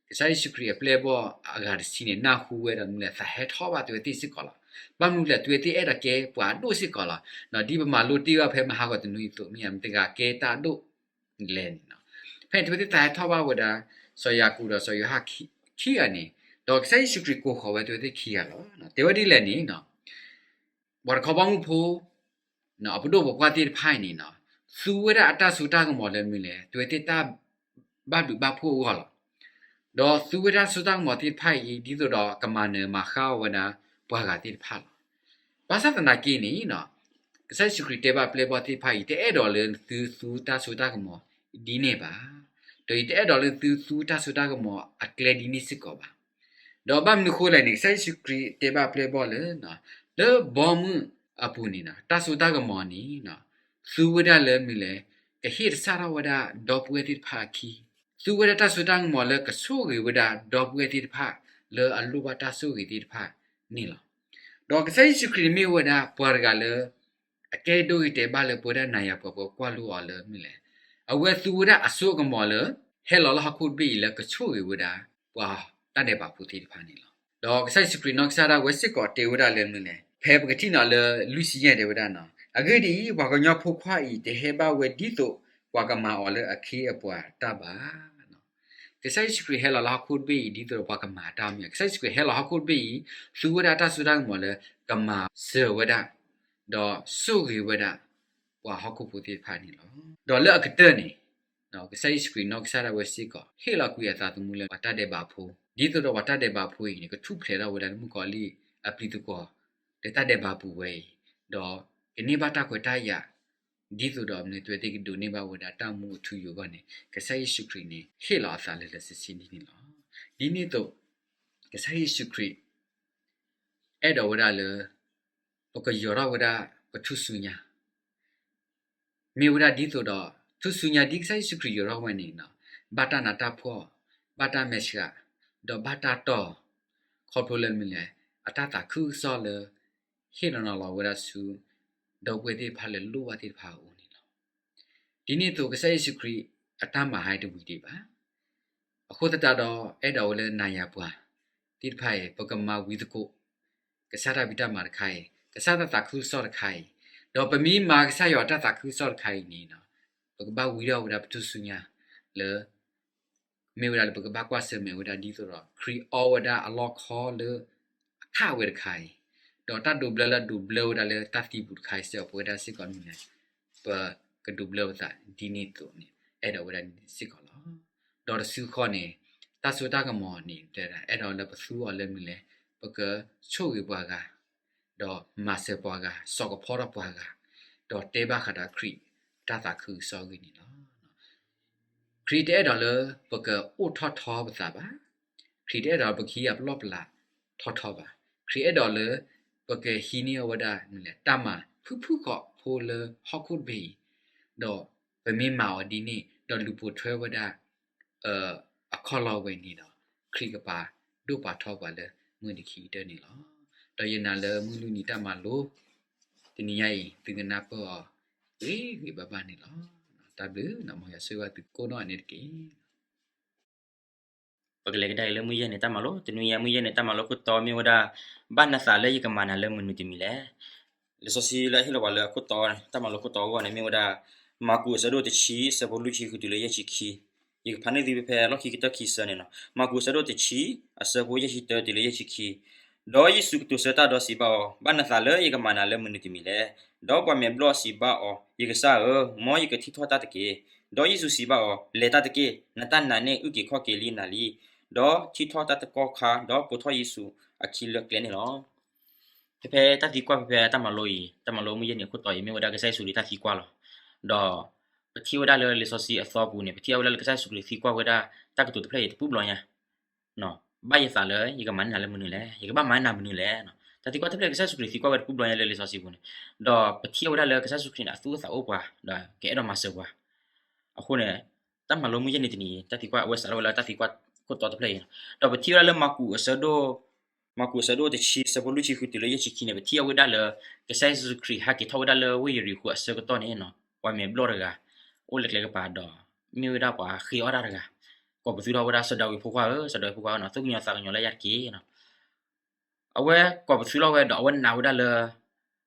ကစၢ်ယ့ၣ်ၡူးခရံာ်အပျဲၢ်အဘီၣ်အဂၤတဆံန့ၣ် နၢ်ဟူဝဲဒီးမနုၤလဲၣ် သးဟဲထီၣ်ဘၣ်အဝဲသ့ၣ်စ့ၢ်ကီးလီၤ. ဘၣ်မနုၤလဲၣ် အဝဲသ့ၣ်အဲၣ်ဒိးကဲပှၤအဒိၣ်စ့ၢ်ကီးလီၤ. ဒ်ပမၤလိတ့ၢ်ဘၣ်ဖဲမဟါဂီၤတနွံအသိး မ့ၢ်မတၤတဂၤကဲတၢ်အဒိၣ်လဲၣ်န့ၣ်လီၤ. ဖဲန့ၣ် အဝဲသ့ၣ်သးဟဲထီၣ်ဘၣ်ဝဲဒၣ် စီၤယၤကိာ်ဒီးစီၤယိၤဟၣ်ခံဂၤန့ၣ်, ဒီးကစၢ်ယ့ၣ်ၡူးခရံာ်ကိးဃီၤဝဲအဝဲသ့ၣ်ခံဂၤလီၤ. တဲဝဲဒ်လဲၣ်န့ၣ် ပှၤတခီဘီမုၢ်ဖိ အပဒိၣ်ပပှၢ်သ့ၣ်တဖၣ်အံၤန့ၣ် သူဝဲဒၣ်အတၢ်စိတၢ်ကမီၤလၢမနုၤလဲၣ်, တဝဲသ့ၣ်တၢ်ဘၣ်ဘျုးဘၣ်ဖှိၣ်အဂီၢ်လီၤ. ဒီးသူဝဲဒၣ်တၢ်စိတၢ်ကမီၤသ့ၣ်တဖၣ်အံၤ ဒ်သိးဒီးကမၤနၢၤမၤဃၣ်အီၤဝဲဒၣ်ပှၤဂၤသ့ၣ်တဖၣ်လီၤ. ဘၣ်ဆၣ်သနာ်က့န့ၣ် ကစၢ်ယ့ၣ်ၡူးခရံာ်တဲဘၣ်ပျဲၢ်ဘီၣ်သ့ၣ်တဖၣ်အံၤ, တအဲၣ်ဒိးလၢသုသူတၢ်စိတၢ်ကမီၤဒ်န့ၣ်ဘၣ်. ဒီးယတအဲၣ်ဒိးလၢသုသူတၢ်စိတၢ်ကမီၤအကျဲဒ်န့ၣ်စ့ၢ်ကီးဘၣ်. ဒီးဘၣ်မနုၤဃိလဲၣ်န့ၣ်, ကစၢ်ယ့ၣ်ၡူးခရံာ်တဲဘၣ်ပျဲၢ်ဘီၣ်လၢ လၢဘီမုၢ်အပူၤန့ၣ် တၢ်စိတၢ်ကမီၤန့ၣ် သူဝဲဒၣ်လၢမနုၤလဲၣ်, ကဟ့ၣ်သဆၣ်ထီၣ်ဝဲဒၣ်ဒီပုၢ်ဝဲၢ်သ့ၣ်တဖၣ်အခံ, သူဝဲဒၣ်တၢ်စိတၢ်ကမီၤလၢကဆိၣ်ဂ့ၤဝဲဒၣ်ဒီပုၢ်ဝဲၢ်သ့ၣ်တဖၣ်လၢအလိၣ်ဘၣ်တၢ်ဆိၣ်ဂ့ၤသ့ၣ်တဖၣ်န့ၣ်လီၤ. ဒီးကစၢ်ယ့ၣ်ၡူးခရံာ်န့ၣ်မ့ၢ်ဝဲဒၣ်ပှၤတဂၤလၢ အကဲဒိဂ့ၤတဲာ်ဘၣ်လၢပဝဲဒၣ်နၤယၤပှၤ ပကွၢ်လိအီၤလၢမနုၤလဲၣ်, အဝဲသူဝဲဒၣ်အစိအကမီၤလၢ ဟဲလီၤလၢဟီၣ်ခိၣ်တဘ့ၣ်အံၤလၢကဆိၣ်ဂ့ၤဝဲဒၣ် ပှၤတၢ်ဒဲးဘးဖိသ့ၣ်တဖၣ်န့ၣ်လီၤ. ဒီးကစၢ်ယ့ၣ်ၡူးခရံာ်နီၢ်ကစၢ်ဒၣ်ဝဲစ့ၢ်ကီးတဲဝဲဒၣ်လၢမနုၤလဲၣ်, ဖဲပကထံၣ်န့ၣ်လၢလွံၢ်ဆံယဲၢ်တဲဝဲဒၣ်န့ၣ်, အဂ့ၢ်ဒ်အံၤ, ပှၤကညီဖိခွါအံၤတဟဲဘၣ်ဝဲဒ်သိးပှၤကမၤအီၤလၢအခ့အပှၤတၢ်ဘၣ်. ကစၢ်ယ့ၣ်ၡူးခရံာ်ဟဲလီၤလၢဟီၣ်ခိၣ်တဘ့ၣ်အံၤ ဒ်သိးဒီးပှၤကမၤအတၢ်မ့ၢ်, ကစၢ်ယ့ၣ်ၡူးခရံာ်ဟဲလီၤဟီၣ်ခိၣ်တဘ့ၣ်အံၤ သူဝဲဒၣ်တၢ်စိတၢ်ကမီၤလၢ ကမၤစၢၤဝဲဒၣ် ဒီးဆိၣ်ဂ့ၤဝဲဒၣ် ပှၤဟီၣ်ခိၣ်ဖိသ့ၣ်တဖၣ်န့ၣ်လီၤ. ဒီးလၢအကတၢၢ်န့ၣ် ကစၢ်ယ့ၣ်ၡူးခရံာ်နီၢ်ကစၢ်ဒၣ်ဝဲစ့ၢ်ကီး ဟ့ၣ်လီၤကွံာ်အသးသမူလၢပှၤတၢ်ဒဲးဘးဖိ, ဒ်သိးဒီးပှၤတၢ်ဒဲးဘးဖိအံၤန့ၣ် ကထူၣ်ဖျဲးထီၣ်ဝဲဒၣ်လၢမုၣ်ကီၤလံၢ်အပျံၤသကွီၤ လၢတၢ်ဒဲးဘးပူၤဝဲအံၤ, ဒီးကန့ၢ်ဘၣ်တၢ်ခွဲးတၢ်ယာ် ဒ်သိးဒီးမနုၤ တဝဲသ့ၣ်ကဒိးန့ၢ်ဘၣ်ဝဲဒၣ်တၢ်မူအထူအယိာ်အဂီၢ်န့ၣ် ကစၢ်ယ့ၣ်ၡူးခရံာ်န့ၣ် ဟ့ၣ်လီၤအသးလၢလၢဆ့ဆ့ဒ်န့ၣ်လီၤ. ဒ်န့ၣ်အသိး ကစၢ်ယ့ၣ်ၡူးခရံာ် အဲၣ်ဒိးဝဲဒၣ်လၢ ပကယီၤထီၣ်ဝဲဒၣ်ပထူၣ်စုညါ မ့ၢ်ဝဲဒၣ်ဒ်သိးဒီး ထူၣ်စုညါဒ်ကစၢ်ယ့ၣ်ၡူးခရံာ်ယီၤထီၣ်ဝဲန့ၣ် ဘၣ်တၢ်နးတၢ်ဖှီၣ်, ဘၣ်တၢ်မဲာ်ဆှး, ဒီးဘၣ်တၢ်တီၢ်, ခီဖျိလၢမနုၤလဲၣ်, အတၢ်သးခုကစီၣ်လၢ ဟ့ၣ်လီၤနီၤလီၤဝဲဒၣ်ဆူ ဒီပုၢ်ဝဲၢ်သ့ၣ်တဖၣ်လၢလိၣ်ဘၣ်သ့ၣ်တဖၣ်အအိၣ်န့ၣ်လီၤ. ဒ်န့ၣ်အသိး ကစၢ်ယ့ၣ်ၡူးခရံာ်အတၢ်မၤဟဲတဝံၤဒံးဘၣ်. အဃိသတးဒီး အဲၣ်ဒိးဝဲလၢနၤယၤပှၤသ့ၣ်တဖၣ်အံၤ ပကမၤဝံသကိး ကစၢ်တၢ်ဖံးတၢ်မၤတခါအံၤ, ကစၢ်တၢ်သးခုကစီၣ်တခါအံၤ, ဒီးပမ့ၢ်မၤကစၢ်ယွၤတၢ်သးခုကစီၣ်တခါအံၤန့ၣ် ပကဘၣ်ဝံထီၣ်ဝဲဒၣ်ပထူၣ်စုညါလၢ မ့ၢ်ဝဲဒၣ်လၢပကဘၣ်ကွၢ်ဆၢၣ်မဲာ်ဝဲဒၣ်ဒ်သိးဒီး ခရံာ်အီဝဲဒၣ်အလီၢ်ခီလၢအခးဝဲတခါအံၤ, ဒီးတၢ်ဒိးဘျၢလၢအဒိးဘျၢဝဲဒၣ်လၢတၢ်သံပူၤတခါအံၤစ့ၢ်ကီး ပဝဲဒၣ်စ့ၢ်ကီးမနုၤလဲၣ်, ပကဒိးဘျၢပသးဒ်န့ၣ်အသိးန့ၣ် အဲၣ်ဒိးဝဲဒၣ်စ့ၢ်ကီးလီၤ. ဒီးတစုဃီန့ၣ် တၢ်စိတၢ်ကမီၤန့ၣ် အဲၣ်ဒိးလၢပသူအီၤလၢမနုၤလဲၣ်, ပကဆိၣ်ဂ့ၤပှၤဂၤ ဒီးမၤစၢၤပှၤဂၤ, စိာ်ကဖီထီၣ်ပှၤဂၤ, ဒီးတဲဘၣ်ဃးဒီးခရံာ်တၢ်သးခုကစီၣ်အဂ့ၢ်န့ၣ်လီၤ. ခရံာ်တအဲၣ်ဒိးလၢပကအိၣ်ထီၣ်ထီပသးဘၣ်. ခရံာ်တအဲၣ်ဒိးပကဟံးအပလီၢ်ပလးထီထီဘၣ်. ခရံာ်အဲၣ်ဒိးလၢ ပကဟံးန့ၢ်အီၤဝဲဒၣ်မနုၤလဲၣ်, တၢ်မၤဖုၣ်ဖုၣ်ဃီဖိလၢဟီၣ်ခိၣ်တဘ့ၣ်အံၤ, ဒီးပမ့ၢ်မၤအီၤဒ်န့ၣ် ဒီးလူၤပိာ်ထွဲဝဲဒၣ် အခီၣ်လီၢ်ဝဲန့ၣ်ဒီး ခရံာ်ကပာ်ဒိၣ်ပာ်ထီပှၤလၢမုၢ်နံၤခံကတၢၢ်န့ၣ်လီၤ. ဒီးယနာ်လၢမုၢ်လွံၢ်နံၤတၢ်မၤလိ တနံၤညါအံၤ သုကနၢ်ပၢၢ်အီၤဂ့ၤဂ့ၤဘၣ်ဘၣ်န့ၣ်လီၤ. တၢ်ဘျုး မ်ယွၤဆိၣ်ဂ့ၤဘၣ်သုကိးနီၢ်ဂၤဒဲးန့ၣ်တက့ၢ်. ပကလဲၤကဒါအံၤလၢမုၢ်ယဲၢ်နံၤတၢ်မၤလိ, တနွံညါမုၢ်ယဲၢ်နံၤတၢ်မၤလိခိၣ်တီမ့ၢ်ဝဲဒၣ် ဘၣ်နသးလၢယကမၤနၤလၢမနုၤတမံၤလဲၣ်. လံာ်စီဆှံလၢအဟ့ၣ်လီၤပှၤလၢအခိၣ်တီ, တၢ်မၤလိခိၣ်တီအဂီၢ်န့ၣ်မ့ၢ်ဝဲဒၣ် မၢ်ကူးအဆၢဒိၣ်တဆံ အဆၢဖိလွံၢ်ဆံဃုတုၤလၢယဲၢ်ဆံခံ, ယကဖးန့ၢ်သုဖဲဖဲလီၢ်ခံကတၢၢ်ခံဆၢန့ၣ်လီၤ. မၢ်ကူးအဆၢဒိၣ်တဆံ အဆၢဖိယဲၢ်ဆံတၢတုၤလၢယဲၢ်ဆံခံ, ဒီးယ့ၣ်ၡူးကတိၤဆၢတၢ်ဒီးစံးဘၣ်အီၤ, ဘၣ်နသးလၢယကမၤနၤလၢမနုၤတမံၤလဲၣ်. ဒီးပှၤမဲာ်ဘျီၣ်စံးဘၣ်အီၤ, ယကစၢ်ဧၢ, မ်ယကထံၣ်ထီၣ်တၢ်တက့ၢ်. ဒီးယ့ၣ်ၡူးစံးဘၣ်အီၤ, လဲၤတၢ်တက့ၢ်, နတၢ်နာ်န့ၣ်အုၣ်က့ၤခီၣ်က့ၤလံနၤလံ. ဒီးထံၣ်ထီၣ်တၢ်တကီၢ်ခါ, ဒီးပိာ်ထီၣ်ယ့ၣ်ၡူးအခံလၢကျဲန့ၣ်လီၤ. ဖဲဖဲတၢ်သံကွၢ်ဖဲဖဲတၢ်မၤလိအံၤ, တၢ်မၤလိမုၢ်ယဲၢ်နံၤအခိၣ်တီအံၤ မ့ၢ်ဝဲဒၣ်ကစၢ်ယ့ၣ်ၡူးခရံာ်တၢ်သံကွၢ်လီၤ. ဒီးပထံၣ်ဝဲဒၣ်လၢလံာ်စီဆှံအသီပူၤန့ၣ် ပထံၣ်အဝဲဒၣ်လၢကစၢ်ယ့ၣ်ၡူးခရံာ်သံကွၢ်ဝဲဒၣ် တၢ်ကတိၤတဖျၢၣ်အံၤတပူၤဘျီညါ ဘၣ်ယသးလၢယကမၤန့ၢ်နၤလၢမနုၤလဲၣ်, ယကဘၣ်မၤန့ၢ်နၤမနုၤလဲၣ်. တၢ်သံကွၢ်တဖျၢၣ်လၢကစၢ်ယ့ၣ်ၡူးခရံာ်သံကွၢ်ဝဲတပူၤဘျီညါလၢလံာ်စီဆှံပူၤန့ၣ်, ဒီးပထံၣ်အဝဲဒၣ်လၢကစၢ်ယ့ၣ်ၡူးခရံာ်န့ၣ် အသူၣ်အိၣ်သးအိၣ်ပှၤ, ဒီးကအဲၣ်ဒိးမၤစၢၤပှၤ. အဃိန့ၣ် တၢ်မၤလိမုၢ်ယဲၢ်နံၤတနံၤ တၢ်သံကွၢ် အဝဲစးထီၣ်ဝဲလၢတၢ်သံကွၢ်ခိၣ်တီတဖျၢၣ်အံၤ, ဒီးပထံၣ်ဝဲဒၣ်လၢမၢ်ကူးအဆၢဒိၣ် မၢ်ကူးအဆၢဒိၣ်တဆံ အဆၢဖိလွံၢ်ဆံဃုတုၤလၢယဲၢ်ဆံခံန့ၣ် ပထံၣ်အဝဲဒၣ်လၢ ကစၢ်ယ့ၣ်ၡူးခရံာ်ဟဲက့ၤထီၣ်ဝဲဒၣ်လၢဝ့ၢ်ယရံၤဃိၤအဆၢကတီၢ်န့ၣ်, ပှၤမဲာ်ဘျီၣ်တဂၤ အိၣ်လၢကျဲကပၤဒီး မ့ၢ်ဝဲဒၣ်ပှၤဃ့အီၣ်တၢ်တဂၤ ကိးပသူထီၣ်ဝဲဒၣ် စီၤဒၤဝံးဖိခွါဧၢ, စီၤဒၤဝံးဖိခွါဧၢ, သူၣ်ကညီၤသးကညီၤလၢယၤတက့ၢ်. အဝဲကိးပသူထီၣ်ဝဲဒီး အဝဲနာ်ဝဲဒၣ်လၢ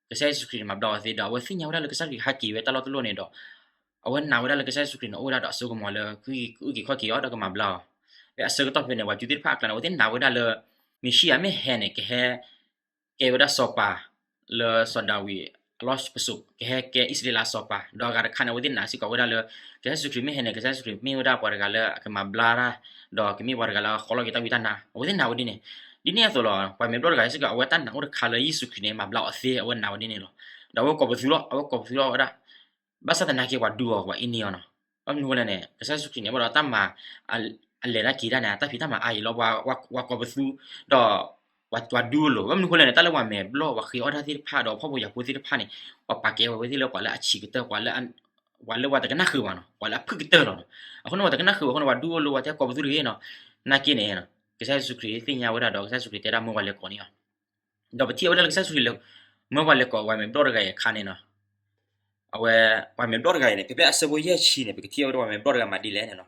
ကစၢ်ယ့ၣ်ၡူးခရံာ်န့ၣ် မၤဘျါအီၤသ့ဒီး အဝဲသ့ၣ်ညါဝဲဒၣ်လၢကစၢ်ခရံာ်ဟဲက့ၤဝဲတၢ်လီၢ်တလီၢ်န့ၣ်ဒီး အဝဲနာ်ဝဲဒၣ်လၢကစၢ်ယ့ၣ်ၡူးခရံာ်န့ၣ် အိၣ်ဝဲဒၣ်ဒီးအစိကမီၤလၢ ကအုၣ်က့ၤခီၣ်က့ၤအီၤဒီးကမၤဘျါအီၤ. ဖဲအဆၢကတီၢ်ဖဲန့ၣ် ပှၤကၠူသ့ၣ်တဖၣ်အကျါန့ၣ် အဝဲသ့ၣ်နာ်ဝဲဒၣ်လၢ မ့ၣ်ၡံအၤမ့ၢ်ဟဲန့ၣ် ကဟဲ ကဲဝဲဒၣ်စီၤပၤလၢစီၤဒၤဝံး အလီၢ်ပစိာ် ကဟဲကဲအံၣ်စရ့လးအစီၤပၤ, ဒီးအဂၤတခါန့ၣ် အဝဲသ့ၣ်နာ်စ့ၢ်ကီးဝဲဒၣ်လၢ ကစၢ်ယ့ၣ်ၡူးခရံာ်မ့ၢ်ဟဲန့ၣ် ကစၢ်ယ့ၣ်ၡူးခရံာ်မ့ၢ်ဝဲဒၣ်ပှၤတဂၤလၢအကမၤဘျါတၢ်, ဒီးကမ့ၢ်ပှၤတဂၤလၢအဃီလီၤက့ၤတၢ်ဝံတၢ်နါ, အဝဲသ့ၣ်နာ်ဝဲဒ်န့ၣ်. ဒ်န့ၣ်အသိးလီၤ ပှၤမဲာ်ဘျီၣ်တဂၤစ့ၢ်ကီး အဝဲတၢ်နာ်အိၣ်တခါလၢယ့ၣ်ၡူးခရံာ်န့ၣ် မၤဘျါအီၤသ့ အဝဲနာ်ဝဲဒ်န့ၣ်လီၤ. ဒီးအဝဲကိးပသူလီၤ, အဝဲကိးပသူလီၤဝဲဒၣ်, ဘၣ်ဆၣ်သနာ်က့ ပှၤဒူအီၤ ပှၤအ့န့ၢ်အီၤနီၤ. ဘၣ်မနုၤအဃိလဲၣ်န့ၣ် ကစၢ်ယ့ၣ်ၡူးခရံာ်န့ၣ် ဘၣ်ဒီးတၢ်မၤ အလဲၤတၢ်က့ၤတၢ်န့ၣ် တၢ်ဖံးတၢ်မၤအါအံၤလီၤ, ပှၤကိးပသူ, ဒီး ပှၤဒူအလိၤ, ဘၣ်မနုၤအဃိလဲၣ်န့ၣ် တၢ်လၢပှၤမဲာ်ဘျီၣ် ပှၤဃ့အီၣ်တၢ်သ့ၣ်တဖၣ် ဒီးဖှီၣ်ဖိယာ်ဖိသ့ၣ်တဖၣ်န့ၣ် ပှၤပာ်ကဲဝဲသ့ၣ်လၢပှၤလၢအဆံးကတၢၢ်, ပှၤလၢပှၤတကနၣ်ဃုာ်ဘၣ်နီၤ, ပှၤလၢအဖုၣ်ကတၢၢ်လီၤနီၤ. အဃိန့ၣ် ပှၤတကနၣ်ဃုာ်ဘၣ်အဃိန့ၣ် ပှၤဒူအလိၤ ပှၤတဲကိးပသူတဂ့ၤနီၤ. နာ်က့န့ၣ် ကစၢ်ယ့ၣ်ၡူးခရံာ်သ့ၣ်ညါဝဲဒၣ်ဒီး ကစၢ်ယ့ၣ်ၡူးခရံာ်တဲဒၣ်မၢပှၤလဲၤကိးန့ၣ်လီၤ. ဒီးပထံၣ်ဝဲဒၣ်လၢကစၢ်ယ့ၣ်ၡူးခရံာ်လဲၤ မၢပှၤလဲၤကိးပှၤမဲာ်ဘျီၣ်တဂၤအံၤအခါန့ၣ်နီၤ, အဝဲ ပှၤမဲာ်ဘျီၣ်တဂၤအံၤန့ၣ် ဖဲဖဲအဆၢဖိယဲၢ်ဆံန့ၣ် ပကထံၣ်ဝဲဒၣ်ပှၤမဲာ်ဘျီၣ်တဂၤမၤဒ်လဲၣ်န့ၣ်နီၤ.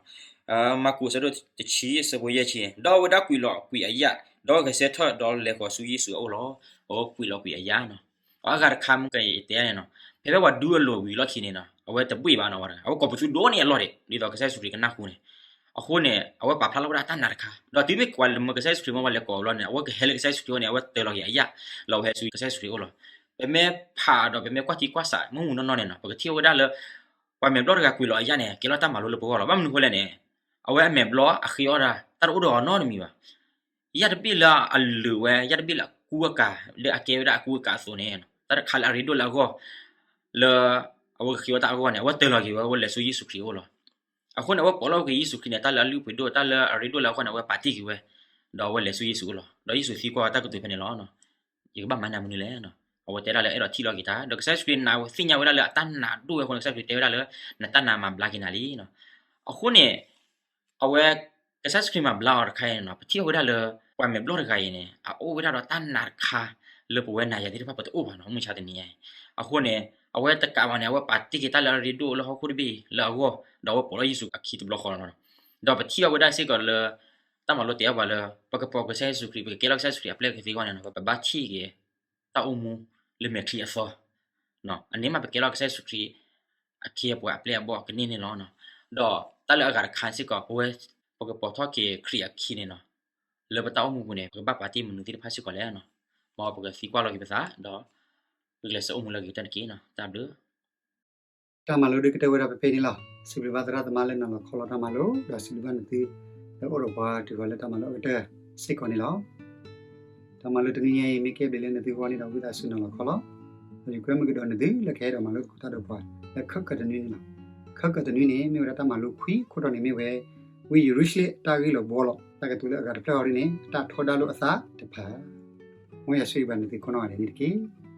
မၢ်ကူးအဆၢဒိၣ်တဆံအဆၢဖိယဲၢ်ဆံန့ၣ်, ဒီးအဝဲဒၣ်ကွံာ်လီၤကွံာ်အယၣ်, ဒီးဂဲၤဆၢထၢၣ်ဒီးလဲၤဃီၤဆူယ့ၣ်ၡူးအအိၣ်လီၤ. အဝဲကွံာ်လီၤကွံာ်အယၣ်နီၤ. အဂၤတခါမ့ၢ်ကယတဲန့ၣ်နီၤ, ဖဲဖဲပှၤဒူအလိၤဝံၤလီၢ်ခံန့ၣ်နီၤ အဝဲတဘှ့ၣ်ဘၣ်နီၤ, အဝဲကိးပသူဒိၣ်န့ၢ်အလီၢ်ဒံး ဒ်သိးကစၢ်ယ့ၣ်ၡူးခရံာ်ကနၢ်ဟူန့ၣ်. အဃိန့ၣ် အဝဲပာ်ဖျါလီၤဝဲဒၣ်တၢ်နာ်တခါ, ဒီးတုၤမ့ၢ်ကွၢ်လၢမၢကစၢ်ယ့ၣ်ၡူးခရံာ် မၢပှၤလဲၤကိးအလီၢ်န့ၣ် အဝဲကဟဲလၢကစၢ်ယ့ၣ်ၡူးခရံာ်အအိၣ်န့ၣ် အဝဲတၢၤလီၤက့ၤအယၣ် လီၤဝဲဟဲဆူကစၢ်ယ့ၣ်ၡူးခရံာ်အအိၣ်လီၤ. ပမ့ၢ်ဖးဒီးပမ့ၢ်ကွၢ်ထံကွၢ်ဆး မုၢ်မုၢ်နီၢ်နီၢ်န့ၣ်နီၤ ပကထံၣ်ဝဲဒၣ်လၢ ပှၤမဲာ်ဘျီၣ်တဂၤကွံာ်လီၤအယၣ်န့ၣ် ကဲလီၤတၢ်မၤလိလၢပဂီၢ်လီၤ. ဘၣ်မနုၤအဃိလဲၣ်န့ၣ် အဝဲအမဲာ်ဘျီၣ်အဃ့အီၣ်တၢ် တၢ်တအိၣ်ဒီးအီၤနီတမံၤဘၣ်. ယၣ်တဘ့ၣ်လၢအလုာ်ဝဲ ယၣ်တဘ့ၣ်လၢအကူအကၤ လၢအကဲဝဲဒၣ်အကူအကၤအသိးန့ၣ် တၢ်တခါလၢအရ့ဒိၣ်လၢအဂီၢ် လၢ အဝဲကဃ့အီၣ်တၢ်အဂီၢ်န့ၣ် အဝဲတၢၤလီၤက့ၤဝဲ အဝဲလဲၤဆူယ့ၣ်ၡူးခရံာ်အအိၣ်လီၤ. အဃိန့ၣ် အဝဲပိာ်လီၤက့ၤယ့ၣ်ၡူးခရံာ်န့ၣ် တၢ်လၢအလုၢ်အပှ့ၤဒိၣ် တၢ်လၢအရ့ဒိၣ်လၢအဂီၢ်န့ၣ် အဝဲပာ်တ့ၢ်က့ၤဝဲ ဒီးအဝဲလဲၤဆူယ့ၣ်ၡူးအအိၣ်လီၤ. ဒီးယ့ၣ်ၡူးသံကွၢ်ဝဲတၢ်ကတိၤဖဲန့ၣ်လီၤ. ယကဘၣ်မၤနၤမနုၤလဲၣ်. အဝဲတဲဒၣ်လၢအဲၣ်ဒိးထံၣ်လီၤက့ၤတၢ် ဒီးကစၢ်ယ့ၣ်ၡူးခရံာ်နာ်ဝဲသ့ၣ်ညါဝဲဒၣ်လၢအတၢ်နာ်ဒိၣ်ဝဲအဃိန့ၣ် ကစၢ်ယ့ၣ်ၡူးခရံာ်တဲဝဲဒၣ်လၢ နတၢ်နာ်မၤဘျါက့ၤနၤလံ. အဃိန့ၣ် အဝဲ ကစၢ်ယ့ၣ်ၡူးခရံာ်မၤဘျါအီၤတခါအံၤန့ၣ်နီၤ ပထံၣ်ဝဲဒၣ်လၢ ပှၤမဲာ်ဘျီၣ်တဂၤအံၤန့ၣ် အအိၣ်ဝဲဒၣ်ဒီးတၢ်နာ်တခါ လၢပဝဲနၤယၤသ့ၣ်တဖၣ်ပတအိၣ်ဘၣ်နီၤ မုၢ်ဆါတနံၤအံၤ. အဃိန့ၣ် အဝဲတကးဘၣ်န့ၣ် အဝဲပာ်တ့ၢ်က့ၤတၢ်လၢအရ့ဒိၣ်လၢဟီၣ်ခိၣ်တဘ့ၣ်လၢအဂီၢ် ဒီးအဝဲပိာ်လီၤယ့ၣ်ၡူးအခံတဘျီဃီလီၤ. ဒီးပထံၣ်အီၤဝဲဒၣ်စ့ၢ်ကီးလၢ တၢ်မၤလိတဲအီၤပှၤလၢ ပကပိာ်ကစၢ်ယ့ၣ်ၡူးခရံာ် ပကကဲလီၤကစၢ်ယ့ၣ်ၡူးခရံာ်အပျဲၢ်အဘီၣ်သ့အဂီၢ်န့ၣ်နီၤ ပဘၣ်ထံၣ်က့ၤ တၢ်အိၣ်မူလၢမဲာ်ချံအသီ အန့ၣ်မးပကဲလီၤကစၢ်ယ့ၣ်ၡူးခရံာ် အခ့အပှၤအပျဲၢ်အဘီၣ်ကန့ၢ်န့ၣ်လီၤ. ဒီးတၢ်လၢအဂၤတခါစ့ၢ်ကီး ပဝဲ ပကပိာ်ထီၣ်က့ၤခရံာ်အခံန့ၣ်နီၤ လၢပတၢ်အိၣ်မူပူၤန့ၣ် ပကဘၣ်ပာ်တ့ၢ်မနုၤသ့ၣ်တဖၣ်စ့ၢ်ကီးလဲၣ်. မ်ပကသံကွၢ်လီၤက့ၤပသး ဒီး ပကလဲၤဆူအိၣ်မူလၢအဂ့ၤကတၢၢ်တက့ၢ်. တၢ်ဘျုး တၢ်မၤလိဒုးကတၢၢ်ဝဲဒၣ်ဖဲဖဲန့ၣ်လီၤ. စံးဘျုးဘၣ်သရၣ်သမါလၢနီၤလီၤခီလီၤတၢ်မၤလိ ဒီးစံးဘျုးဘၣ်နသု လၢအိၣ်ဒီးပှၤတုၤဃီၤလၢတၢ်မၤလိအကတၢၢ်စ့ၢ်ကီးန့ၣ်လီၤ. တၢ်မၤလိတနွံညါအံၤ မ့ၢ်ကဲဘျုးလၢနသုဂီၢ်န့ၣ်ဒီး ဝံသးစူၤနီၤလီၤခီလီၤ. ဒီးယကွဲမုာ်ကဒီးနသုလၢကဟဲဒီးမၤလိသကိးတၢ်ဒီးပှၤ လၢခၢၣ်ကၢၢ်တနွံန့ၣ်လီၤ. ခၢၣ်ကၢၢ်တနွံန့ၣ် မ့ၢ်ဝဲဒၣ်တၢ်မၤလိခွံခိၣ်တီန့ၣ်မ့ၢ်ဝဲ ဝ့ၢ်ယရူၤၡလ့ၣ်အတၢ်ဂ့ၢ်လီၤဘှီလီၤ. တၢ်ကတိၤလၢအဂၤတဖျၢၣ်အီၤဒ်န့ၣ် အတၢ်ထီဒါလိာ်အသးတဖၣ်. မ်ယွၤဆိၣ်ဂ့ၤဘၣ်နသုခိၣ်နီၢ်ဂၤဒဲးန့ၣ်တက့ၢ်.